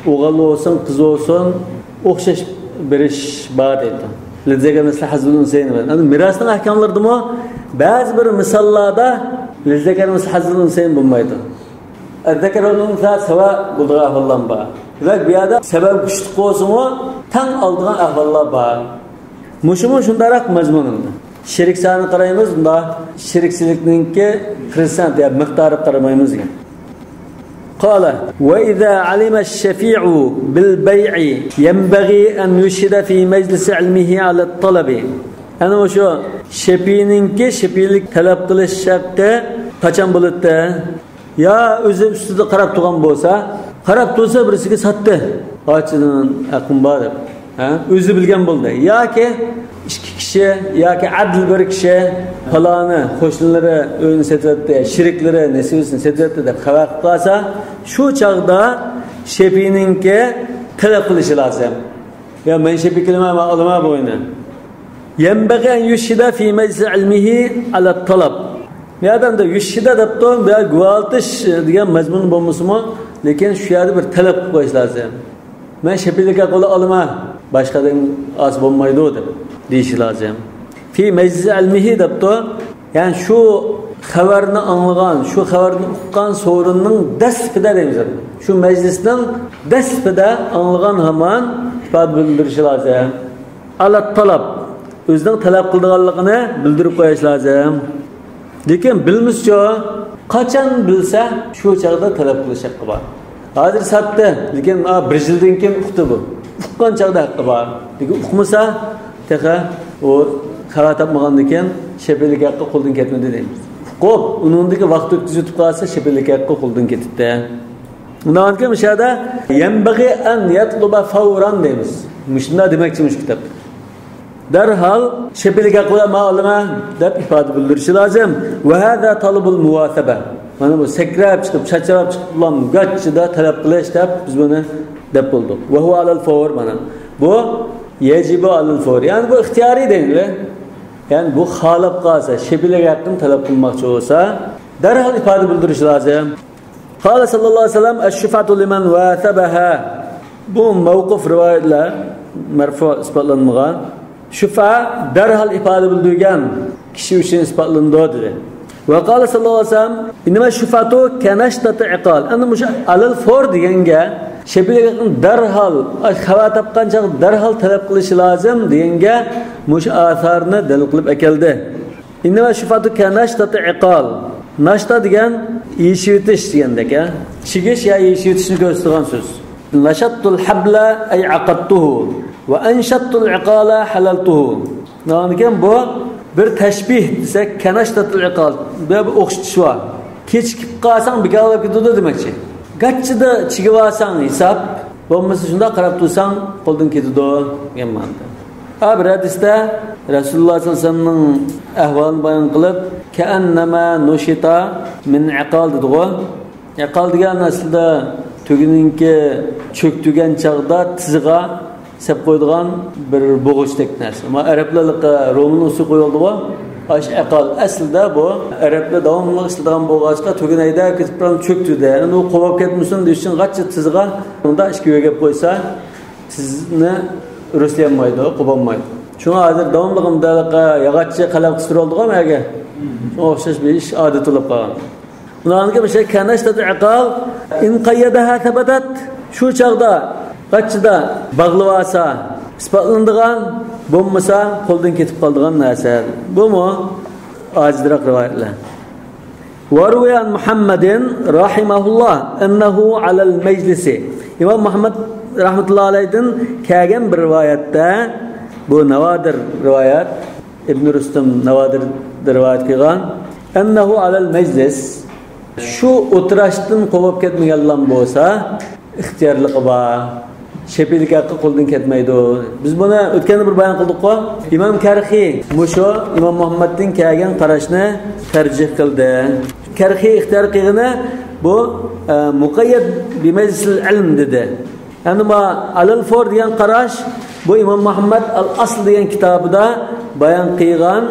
ئوغۇل بولسۇن، قىز بولسۇن، ئوخشاش بېرىش بار دەيدۇ. لىززەكەر مىسلى ھەززىل ئۇنسەينى بىلەن. يەنى مىراسنىڭ ئەھكاملىرىدىمۇ بەزى بىر مىساللاردا لىززەكەر مىسلى ھەززىل ئۇنسەينى بولمايدۇ. ئەززەكەر ۋەل ئۇنسا سەۋا بولىدىغان ئەھۋاللار بار. دېمەك، بۇ يەردە سەۋەب كۈچلۈك بولسىمۇ، تەڭ ئالىدىغان ئەھۋاللار بار. مۇشۇمۇ شۇنداقراق مەزمۇن ئەمدى. شېرىك سانىنى قارايمىز، بۇندا شېرىكچىلىكنىڭكى پىرسەنت يا مىقدارىغا قارىمايمىز دېگەن. قال: وإذا علم الشفيع بالبيع ينبغي أن يشهد في مجلس علمه على الطلب. ئەنە مۇشۇ شەپىئىنىڭكى شەپىئىلىك تەلەپ قىلىش ھەققى قاچان بولىدۇ؟ يا ئۆزى ئۈستىدە قاراپ تۇرغان بولسا، قاراپ تۇرسا بىرسىگە ساتتى، ئاچىدىن ھەققىم بار دەپ، ھە؟ ئۆزى بىلگەن بولدى. ياكى ئىككى كىشى، ياكى ئادىل بىر كىشى پالانى، قوشنىلىرى ئۆيىنى سېتىۋەتتى، شېرىكلىرى نېسىۋىسىنى سېتىۋەتتى دەپ خەۋەر قىلىپ قالسا، شۇ چاغدا شەپىئىنىڭكى تەلەپ قىلىشى لازىم. يا مەن شەپىئىگە كېلىمەن، مەن ئالىمەن بۇ ئۆينى. ينبغي أن يشهد في مجلس علمه على الطلب. بۇ يەردە ئەمدى يشهد دەپتۇ، بۇ يەردە گۇۋاھلىتىش دېگەن مەزمۇن بولمىسىمۇ، لېكىن شۇ يەردە بىر تەلەپ قىلىپ قويۇش لازىم. مەن شەپىئىلىك ھەققىنى ئالىمەن، باشقىدىن ئالسا بولمايدۇ دەپ دېيىشى لازىم. في مجلس علمه دەپتۇ. يەنى شۇ خەۋەرنى ئاڭلىغان، شۇ خەۋەرنى ئۇققان سورۇننىڭ دەسلىپىدە دەيمىز. شۇ مەجلىسنىڭ دەسلىپىدە ئاڭلىغان ھامان ئىپادە بىلدۈرۈشى لازىم. على الطلب، ئۆزىنىڭ تەلەپ قىلىدىغانلىقىنى بىلدۈرۈپ قويۇش لازىم. لېكىن بىلمىسىچۇ؟ قاچان بىلسە، شۇ چاغدا تەلەپ قىلىش ھەققى بار. ھازىر ساتتى، لېكىن، ئا، بىر يىلدىن كېيىن ئۇقتى بۇ. ئۇققان چاغدا ھەققى بار. لېكىن ئۇقمىسا، تېخى ئۇ خەۋەر تاپمىغاندىن كېيىن شەپىئىلىك ھەققى قولدىن كەتمىدى دەيمىز. ئۇقۇپ، ئۇنىڭدىكى ۋاقىت ئۆتكۈزۈۋېتىپ قالسا، شەپىئىلىك ھەققى قولدىن كېتىپتۇ. ئۇنداق كېيىن مۇشۇ يەردە ينبغي أن يطلب فورا دەيمىز. مۇشۇنداق دېمەكچى مۇشۇ كىتاب. دەرھال شەپىئىلىك ھەققى بىلەن مەن ئالىمەن دەپ ئىپادە بىلدۈرۈشى لازىم. وهذا طلب المواثبة. مانا بۇ سەكرەپ چىقىپ، چاچراپ چىقىپ، گاچچىدا تەلەپ قىلىش دەپ بىز بۇنى دەپ بولدۇق. وهو على الفور، مانا. بۇ يجب على الفور. يەنى بۇ ئىختىيارىي دەيلى. يەنى بۇ خالاپ قالسا، شەپىئىلىك ھەققىنى تەلەپ قىلماقچى بولسا، دەرھال ئىپادە بىلدۈرۈشى لازىم. قال صلى الله عليه وسلم: الشفعة لمن واثبها. بۇ مەۋقۇف رىۋايەتلەر، مەرفۇ ئىسپاتلانمىغان. شۇفا دەرھال ئىپادە بىلدۈرگەن كىشى ئۈچۈن ئىسپاتلىنىدۇ دېدى. وقال صلى الله عليه وسلم: إنما الشفعة كنشطة عقال. ئەمدى مۇشۇ على الفور دېگەنگە، شەپىئىلىك ھەققىنى دەرھال، خەۋەر تاپقان چاغدا دەرھال تەلەپ قىلىشى لازىم دېگەنگە مۇشۇ ئاسارنى دەلىل قىلىپ ئەكەلدى. إنما الشفعة كنشطة عقال. ناشطة دېگەن يېشىۋېتىش دېگەندەك، ھە؟ چىگىش يا يېشىۋېتىشنى كۆرسىتىدىغان سۆز. نشطت الحبل أي عقدته، وأنشطت العقال حللته. ئاندىن كېيىن بۇ بىر تەشبىھ دېسەك، كنشطة العقال. بۇ بىر ئوخشىتىش بار. كېچىكىپ قالساڭ بىكارلاپ كېتىدۇ دېمەكچى. گاچچىدا چىگىۋالساڭ ھېساب، بولمىسا شۇنداق قاراپ تۇرساڭ قولدىن كېتىدۇ دېگەن مەنىدە. ھە، بىر ھەدىستە رەسۇلۇللاھ سەللەللاھۇ ئەلەيھى ۋەسەللەمنىڭ ئەھۋالىنى بايان قىلىپ، كەئەننەما نۇشىتە مىن ئەقال دېدىغۇ. ئەقال دېگەن ئەسلىدە تۆگىنىڭكى چۆكتۈرگەن چاغدا تىزىغا سەپ قويىدىغان بىر بوغۇچتەك نەرسە. ئەمما ئەرەبلەرلىك رومىنىڭ ئۈستىگە قويۇلدىغۇ. ئاش ئەقال ئەسلىدە بۇ ئەرەبلەر داۋاملىق ئىشلىتىدىغان بولغاچقا، تۆگىنى ھەيدەپ كېتىپ بىرەمنى چۆكتۈردى. يەنى ئۇ قوپاپ كەتمىسۇن دېيىش ئۈچۈن غاچچا تىزىغا ئۇندا ئىككى يۆگەپ قويسا، تىزنى رۇسلىيالمايدۇ، قوپالمايدۇ. شۇڭا ھازىر داۋاملىق مۇنداق ياغاچچى قەلەم قىستۇرۇۋالدىغۇ ئەگەر. شۇڭا ئوخشاش بىر ئىش ئادەتتە بولۇپ قالغان. ئۇنىڭدىن كېيىن مۇشۇ كەنەشتەت ئەقال، ئىن قەييەدەھا سەبەتەت، شۇ چاغدا قاچىدا باغلىۋالسا، ئىسپاتلىنىدىغان، بولمىسا قولدىن كېتىپ قالىدىغان نەرسە. بۇمۇ ئاجىزراق رىۋايەتلەر. وروي عن محمد رحمه الله أنه على المجلس. ئىمام مۇھەممەد رەھمەتۇللا ئەلەيھىدىن كەلگەن بىر رىۋايەتتە، بۇ ناۋادىر رىۋايەت، ئىبن رۇستۇم ناۋادىردا رىۋايەت قىلغان، أنه على المجلس، شۇ ئولتۇراشتىن قوپۇپ كەتمىگەنلا بولسا، ئىختىيارلىقى بار. شەپىئىلىك ھەققى قولدىن كەتمەيدۇ. بىز بۇنى ئۆتكەندە بىر بايان قىلدۇققۇ. ئىمام كەرخى مۇشۇ ئىمام مۇھەممەدتىن كەلگەن قاراشنى تەرجىھ قىلدى. كەرخى ئىختىيار قىلغىنى بۇ، ئە، مۇقەييەت بىمەجلىسىل ئىلم دېدى. يەنى ما ئەلەل فور دېگەن قاراش، بۇ ئىمام مۇھەممەد ئەل ئەسل دېگەن كىتابىدا بايان قىلغان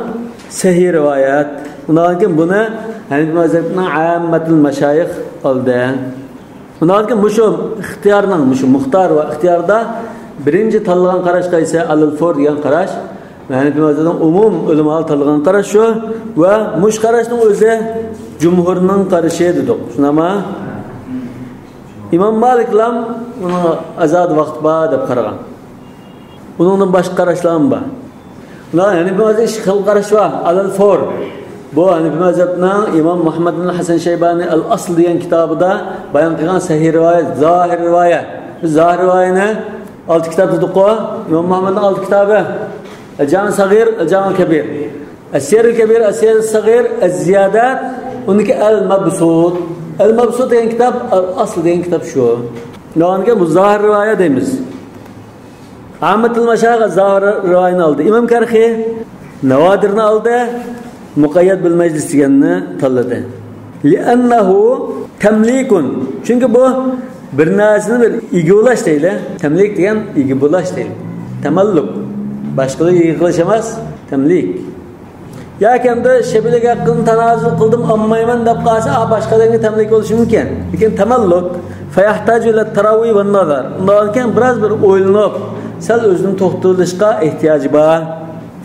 سەھىھ رىۋايەت. ئۇنىڭدىن كېيىن بۇنى ھەنىفىي مەزھەبنىڭ ئاممەتۇل مەشايىخ ئالدى. ئۇنىڭدىن كېيىن مۇشۇ ئىختىيارنىڭ، مۇشۇ مۇختار ۋە ئىختىياردا بىرىنچى تاللىغان قاراش قايسى؟ ئەلەل فور دېگەن قاراش. ھەنىفىي مەزھەبنىڭ ئومۇم ئۆلىمالار تاللىغان قاراش شۇ. ۋە مۇشۇ قاراشنىڭ ئۆزى جۇمھۇرنىڭ قارىشى دېدۇق. شۇنداقمۇ؟ ئىمام مالىكلام ئۇنىڭ ئازادە ۋاقتى بار دەپ قارىغان. ئۇنىڭدىن باشقا قاراشلارمۇ بار. بۇلار ھەنىفىي مەزھەپ ئىككى خىل قاراش بار. ئەلەل فور. بۇ ھەنىفىي مەزھەپنىڭ ئىمام مۇھەممەد بىن ھەسەن شەيبانى ئەل ئەسل دېگەن كىتابىدا بايان قىلغان سەھىھ رىۋايەت، زاھىر رىۋايە. بىز زاھىر رىۋايەنى ئالتە كىتاب دېدۇققۇ. ئىمام مۇھەممەدنىڭ ئالتە كىتابى. ئەل جامىل سەغىر، ئەل جامىل كەبىر. ئەسسىيەرۇل كەبىر، ئەسسىيەرۇل سەغىر، ئەززىيادات، ئۇنىڭكى ئەل مەبسۇت. ئەل مەبسۇت دېگەن كىتاب، ئەل ئەسل دېگەن كىتاب شۇ. ناۋانكى بۇ زاھىر رىۋايە دەيمىز. ئاممەتۇل مەشايىخ زاھىر رىۋايەنى ئالدى. ئىمام كەرخى ناۋادىرنى ئالدى، مۇقەييەت بىل مەجلىس دېگەننى تاللىدى. لىئەننەھۇ تەملىكۇن. چۈنكى بۇ بىر نەرسىنى بىر ئىگە بولاش دەيلى. تەملىك دېگەن ئىگە بولاش دەيلى. تەمەللۇك. باشقىلارغا ئىگە قىلىش ئەمەس، تەملىك. ياكى ئەمدى شەبىلىك ھەققىنى تانازۇل قىلدىم، ئالمايمەن دەپ قالسا، ئا، باشقا ئادەمگە تەملىك بولۇشى مۇمكىن. لېكىن تەمەللۇك، فيحتاج إلى التروي والنظر. ئۇنداق ئىكەن، بىراز بىر ئويلىنىپ، سەل ئۆزىنى توختىتىۋېلىشقا ئېھتىياجى بار.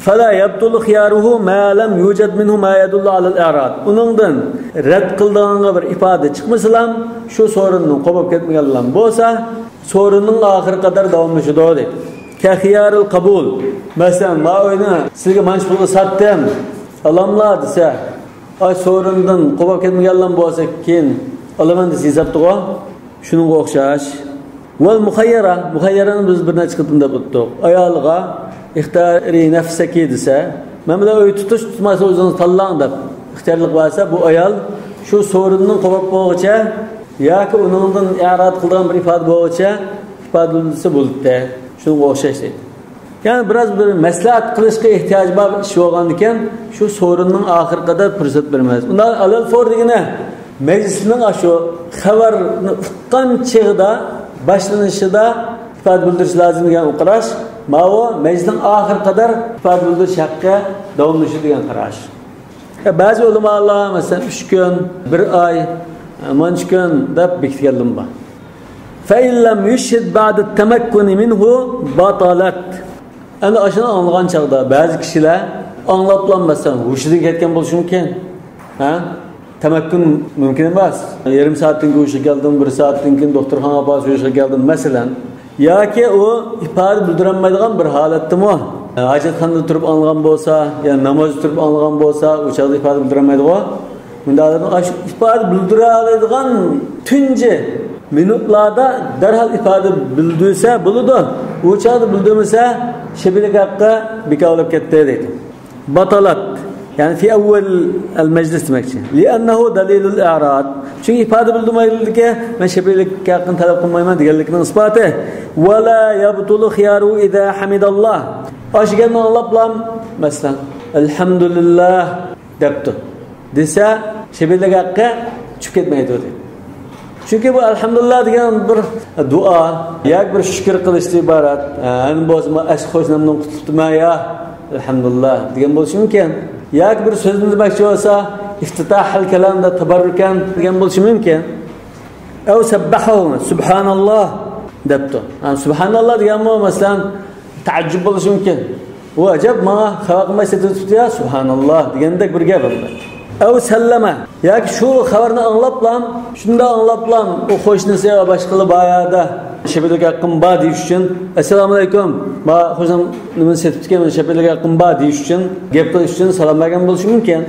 فلا يبطل خياره ما لم يوجد منه ما يدل على الإعراض. ئۇنىڭدىن رەت قىلىدىغانغا بىر ئىپادە چىقمىسىلا، شۇ سورۇندىن قوپۇپ كەتمىگەنلا بولسا، سورۇننىڭ ئاخىرى قەدەر داۋاملىشىدۇ دەيدۇ. كخيار القبول. مەسىلەن، ما ئۆينى سىزگە مانچە پۇلغا ساتتىم، ئالاملا دېسە، ئاي سورۇندىن قوپۇپ كەتمىگەنلا بولسا، كېيىن ئالىمەن دېسە يېزىپتىغۇ. شۇنىڭغا ئوخشاش. ۋەل مۇخەييەرە. مۇخەييەرەنى بىز بىر نەچچە قېتىم دەپ ئۆتتۇق. ئايالىغا ئىختارى نەفسەكى دېسە، مەن بىلەن ئۆي تۇتۇش، تۇتماسا ئۆزىڭىز تاللاڭ دەپ ئىختىيارلىق بەرسە، بۇ ئايال شۇ سورۇندىن قوپۇپ بولغۇچە ياكى ئۇنىڭدىن ئىئراد قىلىدىغان بىر ئىپادە بولغۇچە ئىپادە بىلدۈرسە بولىدۇ. شۇنىڭغا ئوخشاش دەيدۇ. يەنى بىراز بىر مەسلىھەت قىلىشقا ئېھتىياجى بار ئىش بولغاندىكىن، شۇ سورۇننىڭ ئاخىرى قەدەر پۇرسەت بېرىمىز. ئۇنداق ئەلەل فور دېگىنى مەجلىسنىڭ ئاشۇ خەۋەرنى ئۇققان چېغىدا، باشلىنىشىدا ئىپادە بىلدۈرۈش لازىم دېگەن ئۇ قاراش. ماۋۇ مەجلىسنىڭ ئاخىرى قەدەر ئىپادە بىلدۈرۈش ھەققى داۋاملىشىدۇ دېگەن قاراش. بەزى ئۆلىمالار، مەسىلەن، ئۈچ كۈن، بىر ئاي، مانچە كۈن دەپ بېكىتكەنلىرىمۇ بار. فإن لم يشهد بعد التمكن منه بطلت. ئەمدى ئاشۇنى ئاڭلىغان چاغدا بەزى كىشىلەر ئاڭلاپلا، مەسىلەن، ھوشىدىن كەتكەن بولۇشى مۇمكىن. ھە؟ تەمەككۇن مۇمكىن ئەمەس. يېرىم سائەتتىن كېيىن ھوشىغا كەلدىم، بىر سائەتتىن كېيىن دوختۇرخانىغا ئاپىرىپ ھوشىغا كەلدىم، مەسىلەن. ياكى ئۇ ئىپادە بىلدۈرەلمەيدىغان بىر ھالەتتىمۇ، ھاجەتخانىدا تۇرۇپ ئاڭلىغان بولسا، يا نامازدا تۇرۇپ ئاڭلىغان بولسا، ئۇ چاغدا ئىپادە بىلدۈرەلمەيدىغۇ. بۇنداق ئادەم ئاشۇ ئىپادە بىلدۈرەلەيدىغان تۇنجى مىنۇتلاردا دەرھال ئىپادە بىلدۈرسە بولىدۇ. ئۇ چاغدا بىلدۈرمىسە، شەبىلىك ھەققى بىكار بولۇپ كەتتى دەيدۇ. باتالات، يەنى في أول المجلس دېمەكچى. لأنه دليل الإعراض. چۈنكى ئىپادە بىلدۈرمەيدىكى، مەن شەبىلىك ھەققىنى تەلەپ قىلمايمەن دېگەنلىكىنىڭ ئىسپاتى. ولا يبطل خياره إذا حمد الله. ئاشۇ گەپنى ئاڭلاپلا، مەسىلەن، ئەلھەمدۇلىللا دەپتۇ دېسە، شەبىلىك ھەققى چۈشۈپ كەتمەيدۇ دەيدۇ. چۈنكى بۇ ئەلھەمدۇلىللا دېگەن بىر دۇئا ياكى بىر شۈكۈر قىلىشتىن ئىبارەت. ھە، ئەنە بولسا، مەن ئەسلى قوشنامدىن قۇتۇلدۇم ھە، يا ئەلھەمدۇلىللا دېگەن بولۇشى مۇمكىن. ياكى بىر سۆزنى دېمەكچى بولسا، ئىفتىتاھەل كالامدا تەبەررۇكەن دېگەن بولۇشى مۇمكىن. ئەۋ سەببەھەھۇ، سۇبھاناللا دەپتۇ. ھە، سۇبھاناللا دېگەنمۇ، مەسىلەن، تەئەججۈب بولۇشى مۇمكىن. ئۇ ئەجەب ماڭا خەۋەر قىلماي سېتىۋېتىپتۇ يا، سۇبھاناللا دېگەندەك بىر گەپ ئەمدى. ئەۋ سەللەمە. ياكى شۇ خەۋەرنى ئاڭلاپلا، شۇنداق ئاڭلاپلا، ئۇ قوشنىسى ۋە باشقىلار بار يەردە شەبىلىك ھەققىم بار دېيىش ئۈچۈن، ئەسسالامۇئەلەيكۇم، ما قوشنام نېمىنى سېتىپتىكەن، شەبىلىك ھەققىم بار دېيىش ئۈچۈن، گەپ قىلىش ئۈچۈن سالام بەرگەن بولۇشى مۇمكىن.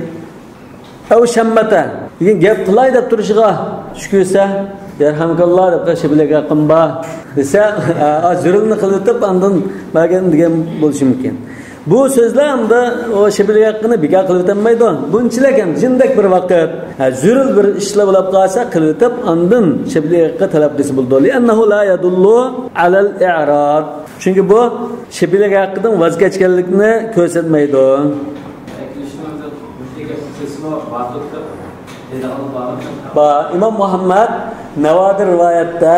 ئەۋ شەممەتە. لېكىن گەپ قىلاي دەپ تۇرۇشىغا چۈش كۆرسە، يەرھەمكاللا دەپ، شەبىلىك ھەققىم بار دېسە، ئا، زۆرۈرنى قىلىۋېتىپ، ئاندىن بەرگەن دېگەن بولۇشى مۇمكىن. بۇ سۆزلەر ئەمدى ئۇ شەبىلىك ھەققىنى بىكار قىلىۋېتەلمەيدۇ. بۇنچىلىك ھەم جىندەك بىر ۋاقىت، ھە، زۆرۈر بىر ئىشلار بولۇپ قالسا، قىلىۋېتىپ، ئاندىن شەبىلىك ھەققى تەلەپ قىلسا بولىدۇ. لأنه لا يدل على الإعراض. چۈنكى بۇ شەبىلىك ھەققىدىن ۋاز كەچكەنلىكنى كۆرسەتمەيدۇ. بار. ئىمام مۇھەممەد ناۋادىر رىۋايەتتە،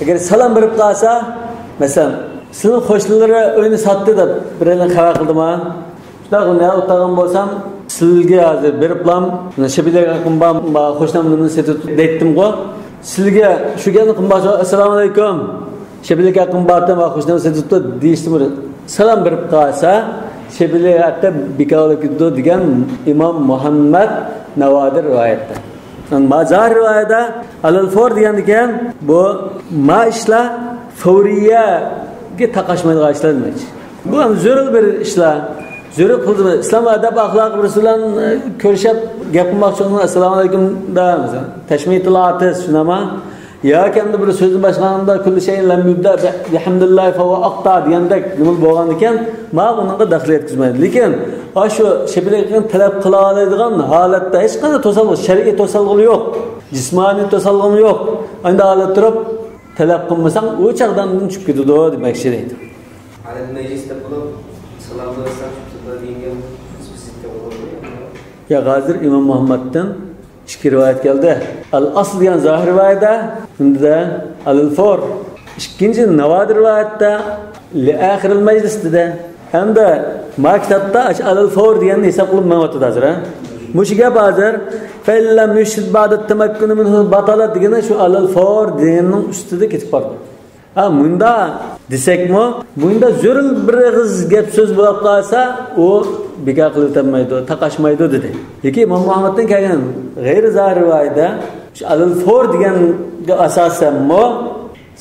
ئەگەر سالام بېرىپ قالسا، مەسىلەن، سىلىنىڭ قوشنىلىرى ئۆينى ساتتى دەپ بىرەيلەن خەۋەر قىلدىما؟ شۇنداق، نە ئوتتۇرغان بولسام، سىلگە ھازىر بېرىپلام، شەبىلىك ھەققىم بار، قوشنام نېمىنى سېتىۋېتىپ دەيتتىمغۇ. سىلگە شۇ گەپنى قىلماقچى، ئەسسالامۇئەلەيكۇم، شەبىلىك ھەققىم بار، قوشنام سېتىۋېتىپتۇ دېيىشتىن بۇرۇن سالام بېرىپ قالسا، شەبىلىك ھەققى بىكار بولۇپ كېتىدۇ دېگەن ئىمام مۇھەممەد ناۋادىر رىۋايەتتە. ما زاھىر رىۋايەتتە ئەلەل فور دېگەندىكىن، بۇ ما ئىشلار فورىيەگە تاقاشمايدىغان ئىشلار دېمەكچى. بۇ ھەم زۆرۈر بىر ئىشلار. زۆرۈر قىلدىمۇ؟ ئىسلام ئادەپ ئەخلاقى بىرسى بىلەن، ئە، كۆرۈشۈپ گەپ قىلماقچى بولسىڭىز، ئەسسالامۇ ئەلەيكۇم دە، مەسىلەن، تەشمىتىل ئاتىس، شۇنداقمۇ؟ ياكى ئەمدى بىر سۆزنى باشلىغاندا، كۇللى شەيئىن لەم يۇبدە بىھەمدىللاھى فەھۇۋە ئەختا دېگەندەك نېمە بولغاندىكىن، مانا ئۇنىڭغا دەخلى يەتكۈزمەيدۇ. لېكىن ئاشۇ شەپىلىك ھەققىنى تەلەپ قىلالايدىغان ھالەتتە ھېچقانداق توسالغۇ، شەرئىي توسالغۇ يوق، جىسمانىي توسالغۇمۇ يوق. ئانداق ھالەتتە تۇرۇپ تەلەپ قىلمىساڭ، ئۇ چاغدا ئاندىن چۈشۈپ كېتىدۇ دېمەكچى دەيدۇ. ئەلەل مەجلىس دەپ بولۇپ، سالام بېرىسەڭ چۈشۈپ كېتىدۇ دېگەن سپېسىفىكا بولىدۇ. ياق، ھازىر ئىمام مۇھەممەدتىن ئىككى رىۋايەت كەلدى. ئەل ئەسل دېگەن زاھىر رىۋايەتتە، ئىككىنچىدە ئەلەل فور. ئىككىنچى ناۋادىر رىۋايەتتە لىئاخىرىل مەجلىس دېدى. ئەمدى ما كىتابتا ئاشۇ ئەلەل فور دېگەننى ھېساب قىلىپ مېڭىۋاتىدۇ ھازىر، ھە؟ مۇشۇ گەپ ھازىر فەئىن لەم يۇشھىد بەئدەت تەمەككۇنى مىنھۇ بەتەلەت دېگىنى شۇ ئەلەل فور دېگەننىڭ ئۈستىدە كېتىپ بارىدۇ. ھە، مۇنداق دېسەكمۇ، مۇنداق زۆرۈر بىر ئېغىز گەپ سۆز بولۇپ قالسا، ئۇ بىكار قىلىۋېتەلمەيدۇ، تاقاشمايدۇ دېدى. لېكىن ئىمام مۇھەممەدتىن كەلگەن غەيرىي زاھىر رىۋايەتتە شۇ ئەلەل فور دېگەنگە ئاساسەنمۇ،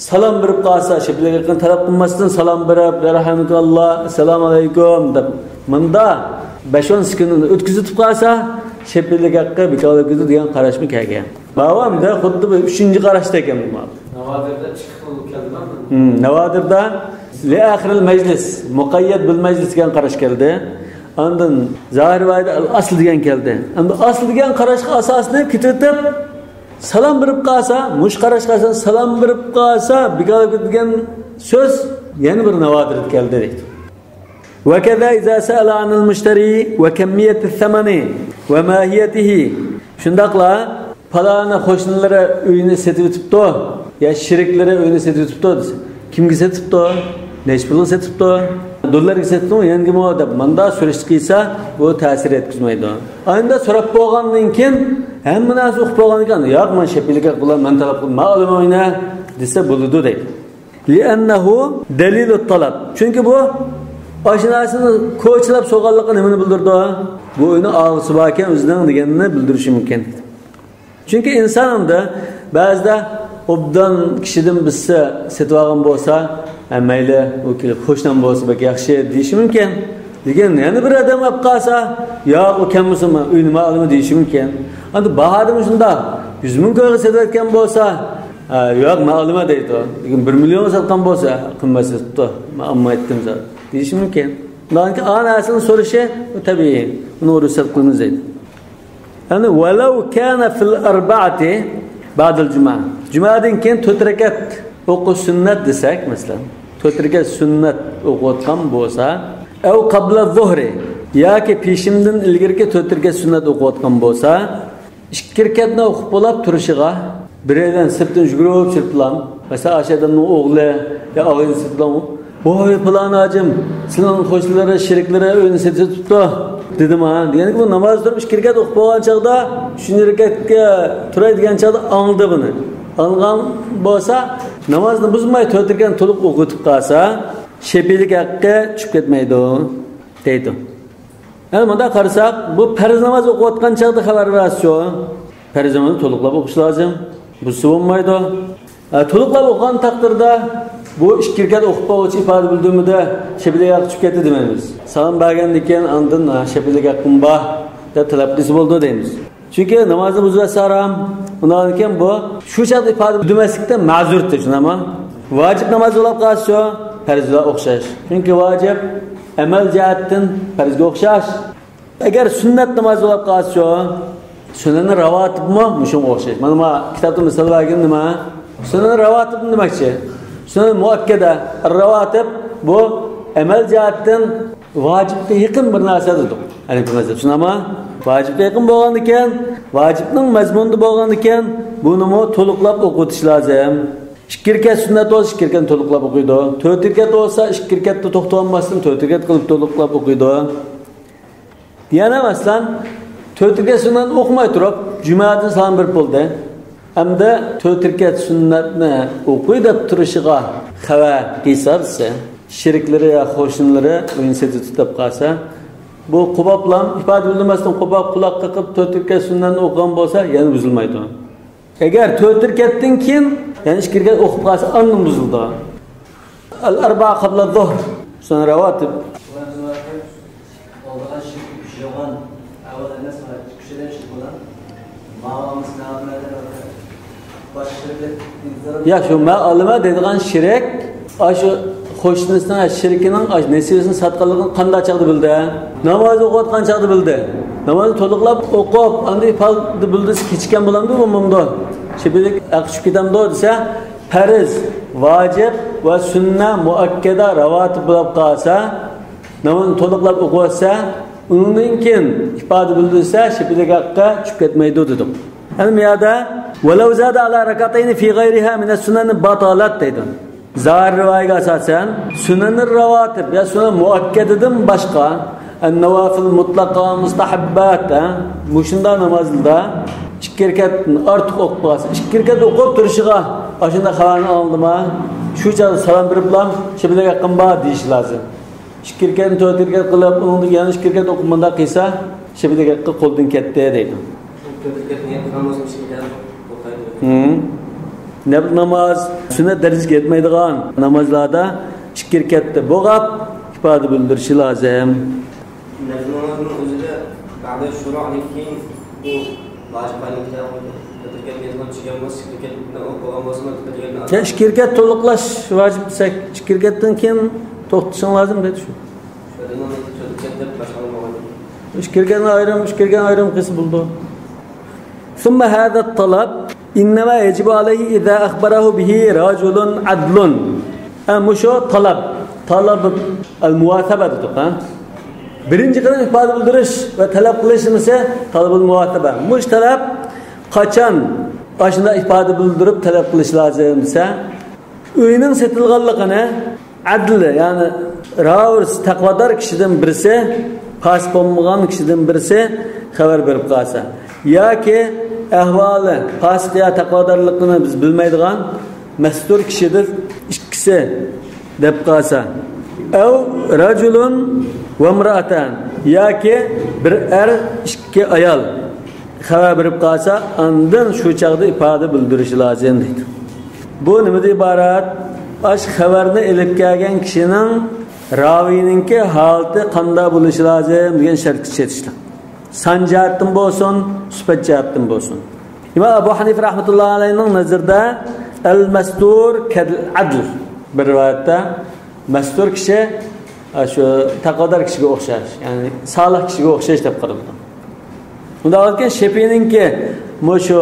سالام بېرىپ قالسا، شەپىلىك ھەققىنى تەلەپ قىلماستىن سالام بېرىپ، يەرھەمۇكاللا، ئەسسالامۇ ئەلەيكۇم دەپ، مۇندا بەش-ئون سېكۇنتنى ئۆتكۈزۈۋېتىپ قالسا، شەپىلىك ھەققى بىكار بولۇپ كېتىدۇ دېگەن قاراشمۇ كەلگەن. ماۋۇ ئەمدى خۇددى بىر ئۈچىنچى قاراشتەك ئەمدى ماۋۇ. ناۋادىردا ئىككى خىل كەلدى. ھىم، ناۋادىردا لىئاخىرىل مەجلىس، مۇقەييەت بىل مەجلىس دېگەن قاراش كەلدى. ئاندىن زاھىر رىۋايەتتە ئەل ئەسل دېگەن كەلدى. ئەمدى ئەسل دېگەن قاراشقا ئاساسلىنىپ كېتىۋېتىپ، سالام بېرىپ قالسا، مۇشۇ قاراشقا ئاساسلىنىپ سالام بېرىپ قالسا، بىكار دېگەن سۆز يەنە بىر ناۋادىردا كەلدى دەيدۇ. وكذا إذا سأل عن المشتري وكمية الثمن وماهيته. شۇنداقلا پالانى قوشنىلىرى ئۆينى سېتىۋېتىپتۇ، يا شېرىكلىرى ئۆينى سېتىۋېتىپتۇ دېسە، كىمگە سېتىپتۇ؟ نەچچە پۇلغا سېتىپتۇ؟ دوللارغا سېتىپتۇ، يەنگىمۇ دەپ مۇنداق سۈرۈشتە قىلسا، بۇ تەسىر يەتكۈزمەيدۇ. ئاينىدا سوراپ بولغاندىن كېيىن، ھەممە نەرسە ئۇقۇپ بولغاندىن كېيىن، ياق، مەن شەپىلىك ھەق بىلەن مەن تەلەپ قىلدىم، مەن ئالىمەن ئۆينى دېسە بولىدۇ دەيدۇ. لأنه دليل الطلب. چۈنكى بۇ ئاشۇ نەرسىنى كوچىلاپ سورىغانلىقى نېمىنى بىلدۈرىدۇ؟ بۇ ئۆينىڭ ئالغۇسى باركەن ئۆزىنىڭ دېگەننى بىلدۈرۈشى مۇمكىن. چۈنكى ئىنسان ئەمدى بەزىدە ئوبدان كىشىدىن بىرسى سېتىۋالغان بولسا، ھە، مەيلى، ئۇ كېلىپ قوشنام بولسا بەك ياخشى دېيىشى مۇمكىن. لېكىن يەنە بىر ئادەم ئاپ قالسا، ياق، ئۇ كەلمىسۇن، مەن ئۆينى مەن ئالىمەن دېيىشى مۇمكىن. ئەمدى باھادىمۇ شۇنداق، يۈز مىڭ كويغا سېتىۋەتكەن بولسا، ھە، ياق، مەن ئالىمەن دەيدۇ. لېكىن بىر مىليونغا ساتقان بولسا، قىممەت سېتىپتۇ، مەن ئالمايتتىم زادى دېيىشى مۇمكىن. ئۇنىڭ ئانا ئەسلىنى سورىشى، بۇ تەبىئىي، بۇنى رۇخسەت قىلىمىز دەيدۇ. يەنى ولو كان في الأربعة بعد الجمعة. جۈمەدىن كېيىن تۆت رەكەت ئوقۇش سۈننەت دېسەك، مەسىلەن، تۆت رەكەت سۈننەت ئوقۇۋاتقان بولسا، أو قبل الظهر، ياكى پېشىندىن ئىلگىرىكى تۆت رەكەت سۈننەت ئوقۇۋاتقان بولسا، ئىككى رەكەتنى ئوقۇپ بولاپ تۇرۇشىغا، بىرەيلەن سىرتتىن يۈگۈرۈپ چىرپىلام، مەسىلەن، ئاشۇ ئادەمنىڭ ئوغلى يا ئاغىنىسى سىرتتىن، ۋاي، پالان ھاجىم، سېنىڭ قوشنىلىرى، شېرىكلىرى ئۆينى سېتىۋېتىپتۇ، دېدىم ھە. دېگەنكى، بۇ ناماز تۇرۇپ ئىككى رەكەت ئوقۇپ بولغان چاغدا، ئۈچىنچى رەكەتكە تۇراي دېگەن چاغدا ئاڭلىدى بۇنى. ئاڭلىغان بولسا، نامازنى بۇزماي تۆت رەكەتنى تولۇق ئوقۇۋېتىپ قالسا، شەپىلىك ھەققى چۈشۈپ كەتمەيدۇ، دەيدۇ. ئەنە مۇنداق قارىساق، بۇ پەرز ناماز ئوقۇۋاتقان چاغدا خەۋەر بەرسىچۇ؟ پەرز نامازنى تولۇقلاپ ئوقۇش لازىم. بۇزسا بولمايدۇ. ئە، تولۇقلاپ ئوقۇغان تەقدىردە، بۇ ئىككى رەكەت ئوقۇپ بولغۇچە ئىپادە بىلدۈرمىدى، شەپىلىك ھەققى چۈشۈپ كەتتى دېمەيمىز. سالام بەرگەندىن كېيىن ئاندىن، ھە، شەپىلىك ھەققىم بار دەپ تەلەپ قىلسا بولىدۇ دەيمىز. چۈنكى نامازنى بۇزۇۋەتسە ھارام. ئۇنداقتىن كېيىن بۇ شۇ چاغدا ئىپادە بىلدۈرمەسلىكتە مەزۇرتى، شۇنداقمۇ؟ ۋاجىپ ناماز بولاپ قالسىچۇ؟ پەرزلەر ئوخشاش. چۈنكى ۋاجىپ ئەمەل جەھەتتىن پەرزگە ئوخشاش. ئەگەر سۈننەت ناماز بولاپ قالسىچۇ؟ سۈنەن راۋاتىبمۇ مۇشۇنىڭغا ئوخشاش. مانا، ما كىتابتا مىسال بەرگىنى نېمە؟ سۈنەن راۋاتىب دېمەكچى. سۈنەن مۇئەككەدە، راۋاتىب، بۇ ئەمەل جەھەتتىن ۋاجىپقا يېقىن بىر نەرسە دېدۇق. ھەنىپىي مەزھەپ شۇنداقمۇ؟ ۋاجىپقا يېقىن بولغاندىكىن، ۋاجىپنىڭ مەزمۇنىدا بولغاندىكىن، بۇنىمۇ تولۇقلاپ ئوقۇۋېتىش لازىم. ئىككى رەكەت سۈننەت بولسا، ئىككى رەكەتنى تولۇقلاپ ئوقۇيدۇ. تۆت رەكەت بولسا، ئىككى رەكەتتە توختىۋالماستىن، تۆت رەكەت قىلىپ تولۇقلاپ ئوقۇيدۇ. يەنە مەسىلەن، تۆت رەكەت سۈننەتنى ئوقۇماي تۇرۇپ، جۈمەدىن سالام بېرىپ بولدى. ئەمدى تۆت رەكەت سۈننەتنى ئوقۇي دەپ تۇرۇشىغا خەۋەر قىلسا، شېرىكلىرى يا قوشنىلىرى ئۆينى سېتىۋېتىپ قالسا، بۇ قوبابلام ئىپادە بىلدۈرمەستىن قوباب قۇلاق قېقىپ تۆت رەكەت سۈننەتنى ئوقۇغان بولسا، يەنە بۇزۇلمايدۇ. ئەگەر تۆت رەكەتتىن كېيىن يەنە ئىككى رەكەت ئوقۇپ قالسا، ئاندىن بۇزۇلىدۇ. ئەل ئەربەئە قەبلە زۇھر، سۈننەت راۋاتىب. يا، شۇ مەن ئالىمەن دەيدىغان شېرىك، ئاشۇ قوشنىسىنىڭ شېرىكىنىڭ ئاشۇ نېسىۋىسىنى ساتقانلىقىنى قانداق چاغدا بىلدى؟ ناماز ئوقۇۋاتقان چاغدا بىلدى. نامازنى تولۇقلاپ ئوقۇپ، ئاندىن ئىپادە بىلدۈرسە كېچىككەن بولامدۇ، بولمامدۇ؟ شېپىدەك ھەق چۈشۈپ كېتەمدۇ دېسە، پەرز، ۋاجىب ۋە سۈننە، مۇئەككەدە، راۋاتىب بولۇپ قالسا، نامازنى تولۇقلاپ ئوقۇۋەتسە، ئۇنىڭدىن كېيىن ئىپادە بىلدۈرسە، شېپىدەك ھەققە چۈشۈپ كەتمەيدۇ دېدۇق. يەنى بۇ يەردە، «ولو زاد على ركعتين في غيرها من السنن بطلت» دەيدۇ. زاھىر رىۋايىگە ئاساسەن، سۈنەنۇر راۋاتىب يا سۈنەن مۇئەككەدىدىن باشقا، ئەن نەۋافىل مۇتلەقا مۇستەھەببات، ھە؟ مۇشۇنداق نامازدا ئىككى رەكەتتىن ئارتۇق ئوقۇپ قالسا، ئىككى رەكەت ئوقۇپ تۇرۇشىغا ئاشۇنداق خەۋەرنى ئاڭلىدىما؟ شۇ چاغدا سالام بېرىپلا، شېپىدەك ھەققىم بار دېيىشى لازىم. ئىككى رەكەتنى تۆت رەكەت قىلىپ، ئۇنىڭدىن يەنە ئىككى رەكەت ئوقۇپ مۇنداق قىلسا، شېپىدەك ھەققى قولدىن كەتتى دەيدۇ. تۆت رەكەت نىيەت قىلغان بولسا، ئىككى رەكەت ئوقۇيدۇ. ھىم. نەپىل ناماز، سۈننەت دەرىجىسىگە يەتمەيدىغان نامازلاردا ئىككى رەكەتتە بولغاپ ئىپادە بىلدۈرۈشى لازىم. نەپىل نامازنىڭ ئۆزىدە بەدە شۇرۇئدىن كېيىن بۇ ۋاجىب قىلىنغان كىتابى كۆتۈرگەن مېزمان چۈشكەن بولسا، كۆتۈرگەن بولغان بولسىمۇ، كۆتۈرگەن يا ئىككى رەكەت تولۇقلاش ۋاجىپ دېسەك، ئىككى رەكەتتىن كېيىن توختىشىڭ لازىم دەيدۇ شۇ. شۇ دېگەن كۆتۈرگەن دەپ باشقىلارغا بولغان. ئىككى رەكەتنى ئايرىم، ئىككى رەكەتنى ئايرىم قىلسا بولىدۇ. ثم هذا الطلب إنما يجب عليه إذا أخبره به رجل عدل. ھە، مۇشۇ تەلەپ، تەلەپ ئەل مۇۋاسەبە دېدۇق، ھە؟ بىرىنچى قېتىم ئىپادە بىلدۈرۈش ۋە تەلەپ قىلىش نېمىسى؟ تەلەپۇل مۇۋاسەبە. مۇشۇ تەلەپ قاچان ئاشۇنداق ئىپادە بىلدۈرۈپ تەلەپ قىلىش لازىم دېسە، ئۆينىڭ سېتىلغانلىقىنى ئەدىل، يەنى راۋۇرس، تەقۋادار كىشىدىن بىرسى، پاسىق بولمىغان كىشىدىن بىرسى خەۋەر بېرىپ قالسا، ياكى ئەھۋالى پاسىق يا تەقۋادارلىقىنى بىز بىلمەيدىغان مەستۇر كىشىدىن ئىككىسى دەپ قالسا، ئەۋ رەجۇلۇن ۋەمرەئەتەن، ياكى بىر ئەر، ئىككى ئايال خەۋەر بېرىپ قالسا، ئاندىن شۇ چاغدا ئىپادە بىلدۈرۈشى لازىم دەيدۇ. بۇ نېمىدىن ئىبارەت؟ ئاشۇ خەۋەرنى ئېلىپ كەلگەن كىشىنىڭ، راۋىينىڭكى ھالىتى قانداق بولۇشى لازىم دېگەن شەرتكە چېتىشلىق. سان جەھەتتىن بولسۇن، سۈپەت جەھەتتىن بولسۇن. ئىمام ئەبۇ ھەنىفە رەھمەتۇللاھى ئەلەيھىنىڭ نەزىرىدە، ئەل مەستۇر كەل ئەدل. بىر رىۋايەتتە، مەستۇر كىشى، ئە، شۇ تەقۋادار كىشىگە ئوخشاش، يەنى سالىھ كىشىگە ئوخشاش دەپ قارىلىدۇ. ئۇنداق بولغاندىكىن، شېپىنىڭكى مۇشۇ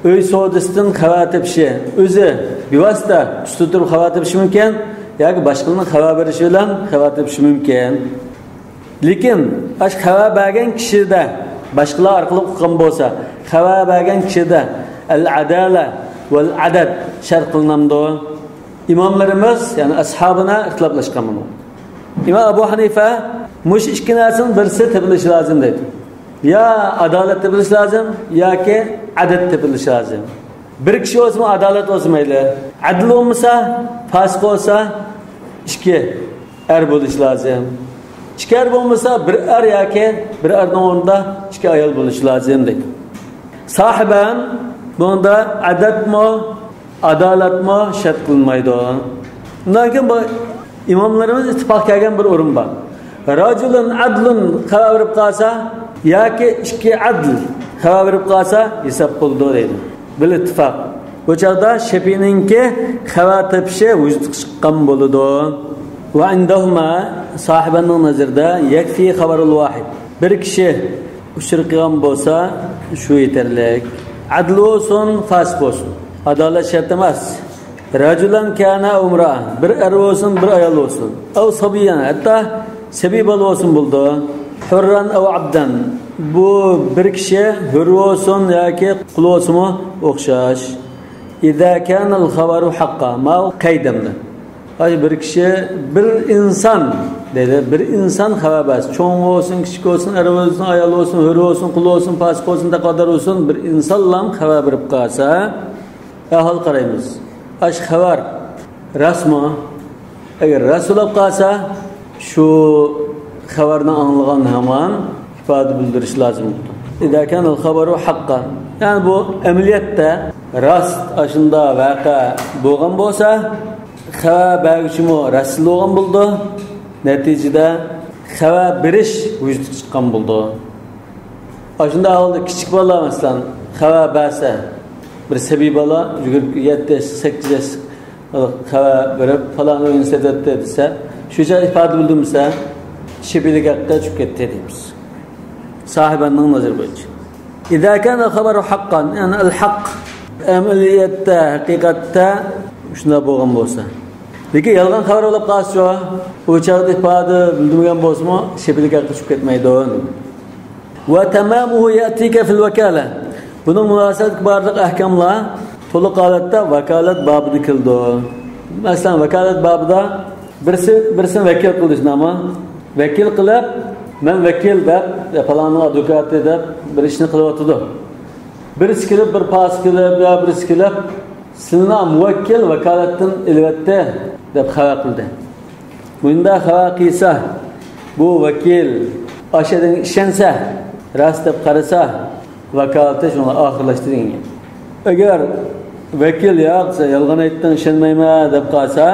ئۆي سودىسىدىن خەۋەر تېپىشى، ئۆزى بىۋاسىتە ئۈستىدە تۇرۇپ خەۋەر تېپىشى مۇمكىن، ياكى باشقىلارنىڭ خەۋەر بېرىشى بىلەن خەۋەر تېپىشى مۇمكىن. لېكىن ئاشۇ خەۋەر بەرگەن كىشىدە باشقىلار ئارقىلىق ئۇققان بولسا، خەۋەر بەرگەن كىشىدە ئەل ئەدالە ۋەل ئەدەد شەرت قىلىنامدۇ؟ ئىماملىرىمىز، يەنى ئەسھابىنا ئىختىلاپلاشقان بۇنى. ئىمام ئەبۇ ھەنىفە، مۇشۇ ئىككى نەرسىنىڭ بىرسى تېپىلىشى لازىم دەيدۇ. يا ئادالەت تېپىلىشى لازىم، ياكى ئەدەد تېپىلىشى لازىم. بىر كىشى بولسىمۇ، ئادالەت بولسا مەيلى. ئەدىل بولمىسا، پاسىق بولسا، ئىككى ئەر بولۇشى لازىم. ئىككى ئەر بولمىسا، بىر ئەر ياكى بىر ئەرنىڭ ئورنىدا ئىككى ئايال بولۇشى لازىم دەيدۇ. ساھىبەن، بۇنىڭدا ئەدەدمۇ، ئادالەتمۇ شەرت قىلىنمايدۇ. ئۇندىن كېيىن بۇ ئىماملىرىمىز ئىتتىپاق كەلگەن بىر ئورۇن بار. رەجۇلۇن ئەدلۇن خەۋەر بېرىپ قالسا ياكى ئىككى ئەدل خەۋەر بېرىپ قالسا ھېساب بولىدۇ دەيدۇ. بىل ئىتتىپاق. بۇ چاغدا شەپىنىڭكى خەۋەر تېپىشى ۋۇجۇدقا چىققان بولىدۇ. ۋە ئىندەھۇما، ساھىبەننىڭ نەزىرىدە، يەكفى خەۋەرۇل ۋاھىد. بىر كىشى ئۇچۇر قىلغان بولسا، شۇ يېتەرلىك. ئەدىل بولسۇن، فاسىق بولسۇن، ئادالەت شەرت ئەمەس. رەجۇلەن كانە ئەۋ ئىمرائە، بىر ئەر بولسۇن، بىر ئايال بولسۇن. ئەۋ سەبىيەن، ھەتتا سەبىي بالا بولسۇن بولىدۇ. ھۇررەن ئەۋ ئەبدەن، بۇ بىر كىشى ھۆر بولسۇن ياكى قۇل بولسىمۇ ئوخشاش. ئىزا كانەل خەۋەرۇ ھەققا، ماۋۇ قەيدەمدە. ئاي، بىر كىشى، بىر ئىنسان دەيدۇ، بىر ئىنسان خەۋەر بەرسە، چوڭ بولسۇن، كىچىك بولسۇن، ئەر بولسۇن، ئايال بولسۇن، ھۆر بولسۇن، قۇل بولسۇن، پاسىق بولسۇن، تەقۋادار بولسۇن، بىر ئىنسانلام خەۋەر بېرىپ قالسا، ئەھۋال قارايمىز. ئاشۇ خەۋەر راستمۇ؟ ئەگەر راست بولۇپ قالسا، شۇ خەۋەرنى ئاڭلىغان ھامان ئىپادە بىلدۈرۈش لازىم بولىدۇ. ئىزا كانەل خەۋەرۇ ھەققا. يەنى بۇ ئەمەلىيەتتە راست ئاشۇنداق ۋەقە بولغان بولسا، خەۋەر بەرگۈچىمۇ راستلا بولغان بولىدۇ. نەتىجىدە خەۋەر بېرىش ۋۇجۇدقا چىققان بولىدۇ. ئاشۇنداق ھالدا كىچىك بالىلار، مەسىلەن، خەۋەر بەرسە، بىر سەبىي بالا يۈگۈرۈپ يەتتە ياش، سەككىز ياش خەۋەر بېرىپ، پالان ئۆينى سېتىۋەتتى دېسە، شۇ چاغ ئىپادە بىلدۈرمىسە، شېبىلىك ھەققى چۈشۈپ كەتتى دەيمىز. ساھىبەننىڭ نەزىرى بويىچە. إذا كان الخبر حقا، يەنى الحق، ئەمەلىيەتتە، ھەقىقەتتە شۇنداق بولغان بولسا. لېكىن يالغان خەۋەر بولۇپ قالسىچۇ، ئۇ چاغدا ئىپادە بىلدۈرمىگەن بولسىمۇ، شېبىلىك ھەققى چۈشۈپ كەتمەيدۇ. وتمامه يأتيك في الوكالة. بۇنىڭ مۇناسىۋەتلىك بارلىق ئەھكاملار تولۇق ھالەتتە ۋاكالەت بابىدا كېلىدۇ. مەسىلەن، ۋاكالەت بابىدا بىرسى بىرسىنى ۋەكىل قىلدى، شۇنداقمۇ؟ ۋەكىل قىلىپ، مەن ۋەكىل دەپ، يا پالاننىڭ ئادۋوكاتى دەپ بىر ئىشنى قىلىۋاتىدۇ. بىرسى كېلىپ، بىر پاسىق كېلىپ، يا بىرسى كېلىپ، سىلىنى مۇۋەككىل ۋاكالەتتىن ئېلىۋەتتى دەپ خەۋەر قىلدى. مۇنداق خەۋەر قىلسا، بۇ ۋەكىل ئاشۇ ئادەمگە ئىشەنسە، راست دەپ قارىسا، ۋاكالىتى شۇڭا ئاخىرلاشتى دېگەن گەپ. ئەگەر ۋەكىل ياق، سەن يالغان ئېيتتىڭ، ئىشەنمەيمەن دەپ قالسا،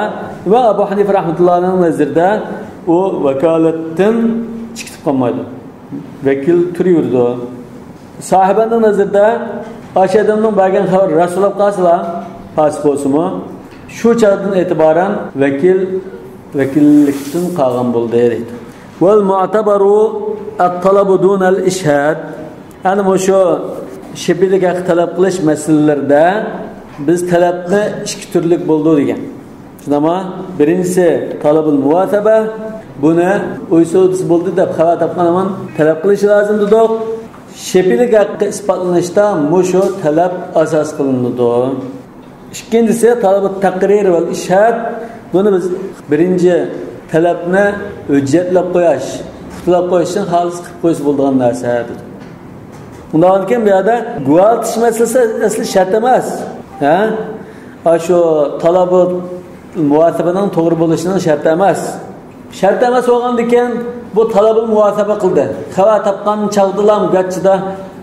ۋە ئەبۇ ھەنىفە رەھمەتۇللاھنىڭ نەزىرىدە ئۇ ۋاكالەتتىن چىقىپ قالمايدۇ. ۋەكىل تۇرۇۋېرىدۇ. ساھىبەننىڭ نەزىرىدە ئاشۇ ئادەمنىڭ بەرگەن خەۋىرى راست بولۇپ قالسىلا، پاسىق بولسىمۇ، شۇ چاغدىن ئېتىبارەن ۋەكىل ۋەكىللىكتىن قالغان بولدى دەيدۇ. والمعتبر الطلب دون الإشهاد. يەنى مۇشۇ شېبىلىك ھەققى تەلەپ قىلىش مەسىلىلىرىدە بىز تەلەپنى ئىككى تۈرلۈك بولىدۇ دېگەن. شۇنداقمۇ؟ بىرىنچىسى تەلەبۇل مۇۋاسەبە. بۇنى ئۆي سودىسى بولدى دەپ خەۋەر تاپقان ھامان تەلەپ قىلىش لازىم دېدۇق. شېبىلىك ھەققى ئىسپاتلىنىشتا مۇشۇ تەلەپ ئاساس قىلىنىدۇ. ئىككىنچىسى، تەلەبۇت تەقرىر ۋەل ئىشھاد. بۇنى بىز بىرىنچى تەلەپنى ھۆججەتلەپ قويۇش، پۇختىلاپ قويۇشتىن خالىس قىلىپ قويسا بولىدىغان نەرسە دېدۇق. ئۇنداقتىن كېيىن بۇ يەردە گۇۋاھلىتىش مەسىلىسى ئەسلى شەرت ئەمەس. ھە؟ ئاشۇ تەلەبۇت مۇۋاسەبىنىڭ توغرا بولۇشىنىڭ شەرتى ئەمەس. شەرت ئەمەس بولغاندىكىن، بۇ تەلەبۇل مۇۋاسەبە قىلدى. خەۋەر تاپقان چاغدىلا گاچچىدا،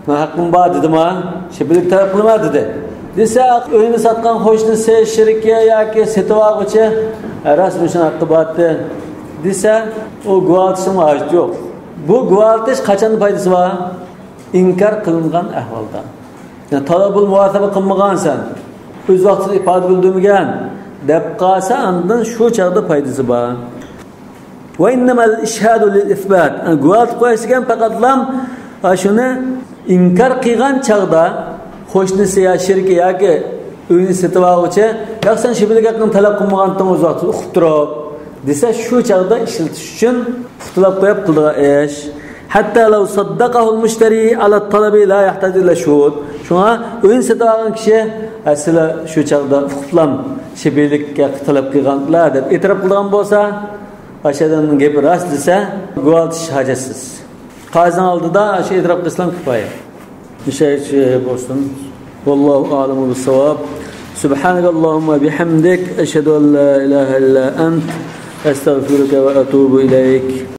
مەن ھەققىم بار دېدىما، شېبىلىك تەلەپ قىلىمەن دېدى. دېسە، ئۆينى ساتقان قوشنىسى، شېرىكى ياكى سېتىۋالغۇچى، ھە، راست مۇشۇنىڭ ھەققى بارتى دېسە، ئۇ گۇۋاھلىتىشنىڭ ھاجىتى يوق. بۇ گۇۋاھلىتىش قاچان پايدىسى بار؟ ئىنكار قىلىنغان ئەھۋالدا. يەنى تەلەبۇل مۇۋاسەبە قىلمىغانسەن، ئۆز ۋاقتىدا ئىپادە بىلدۈرمىگەن دەپ قالسا، ئاندىن شۇ چاغدا پايدىسى بار. وإنما الإشهاد للإثبات. يەنى گۇۋاھلىتىپ قويۇش دېگەن پەقەتلا، ھە، شۇنى ئىنكار قىلغان چاغدا قوشنىسى يا شېرىكى ياكى ئۆينى سېتىۋالغۇچى، ياق، سەن شېبىلىك ھەققىنى تەلەپ قىلمىغانتىڭ ئۆز ۋاقتىدا ئۇقۇپ تۇرۇپ، دېسە، شۇ چاغدا ئىشلىتىش ئۈچۈن پۇختىلاپ قويۇپ قىلىدىغان ئىش. حتى لو صدقه المشتري على الطلب لا يحتاج إلى شهود. شۇڭا ئۆينى سېتىۋالغان كىشى، ھە، سىلەر شۇ چاغدا ئۇقۇپلام شېبىلىك ھەققى تەلەپ قىلغانلار دەپ ئېتىراپ قىلىدىغان بولسا، ئاشۇ ئادەمنىڭ گېپى راست دېسە، گۇۋاھلىتىش ھاجەتسىز. قازىنىڭ ئالدىدا شۇ ئېتىراپ قىلسىلا كۇپايە. مۇشۇ بولسۇن. والله أعلم بالصواب. سبحانك اللهم وبحمدك، أشهد أن لا إله إلا أنت، أستغفرك وأتوب إليك.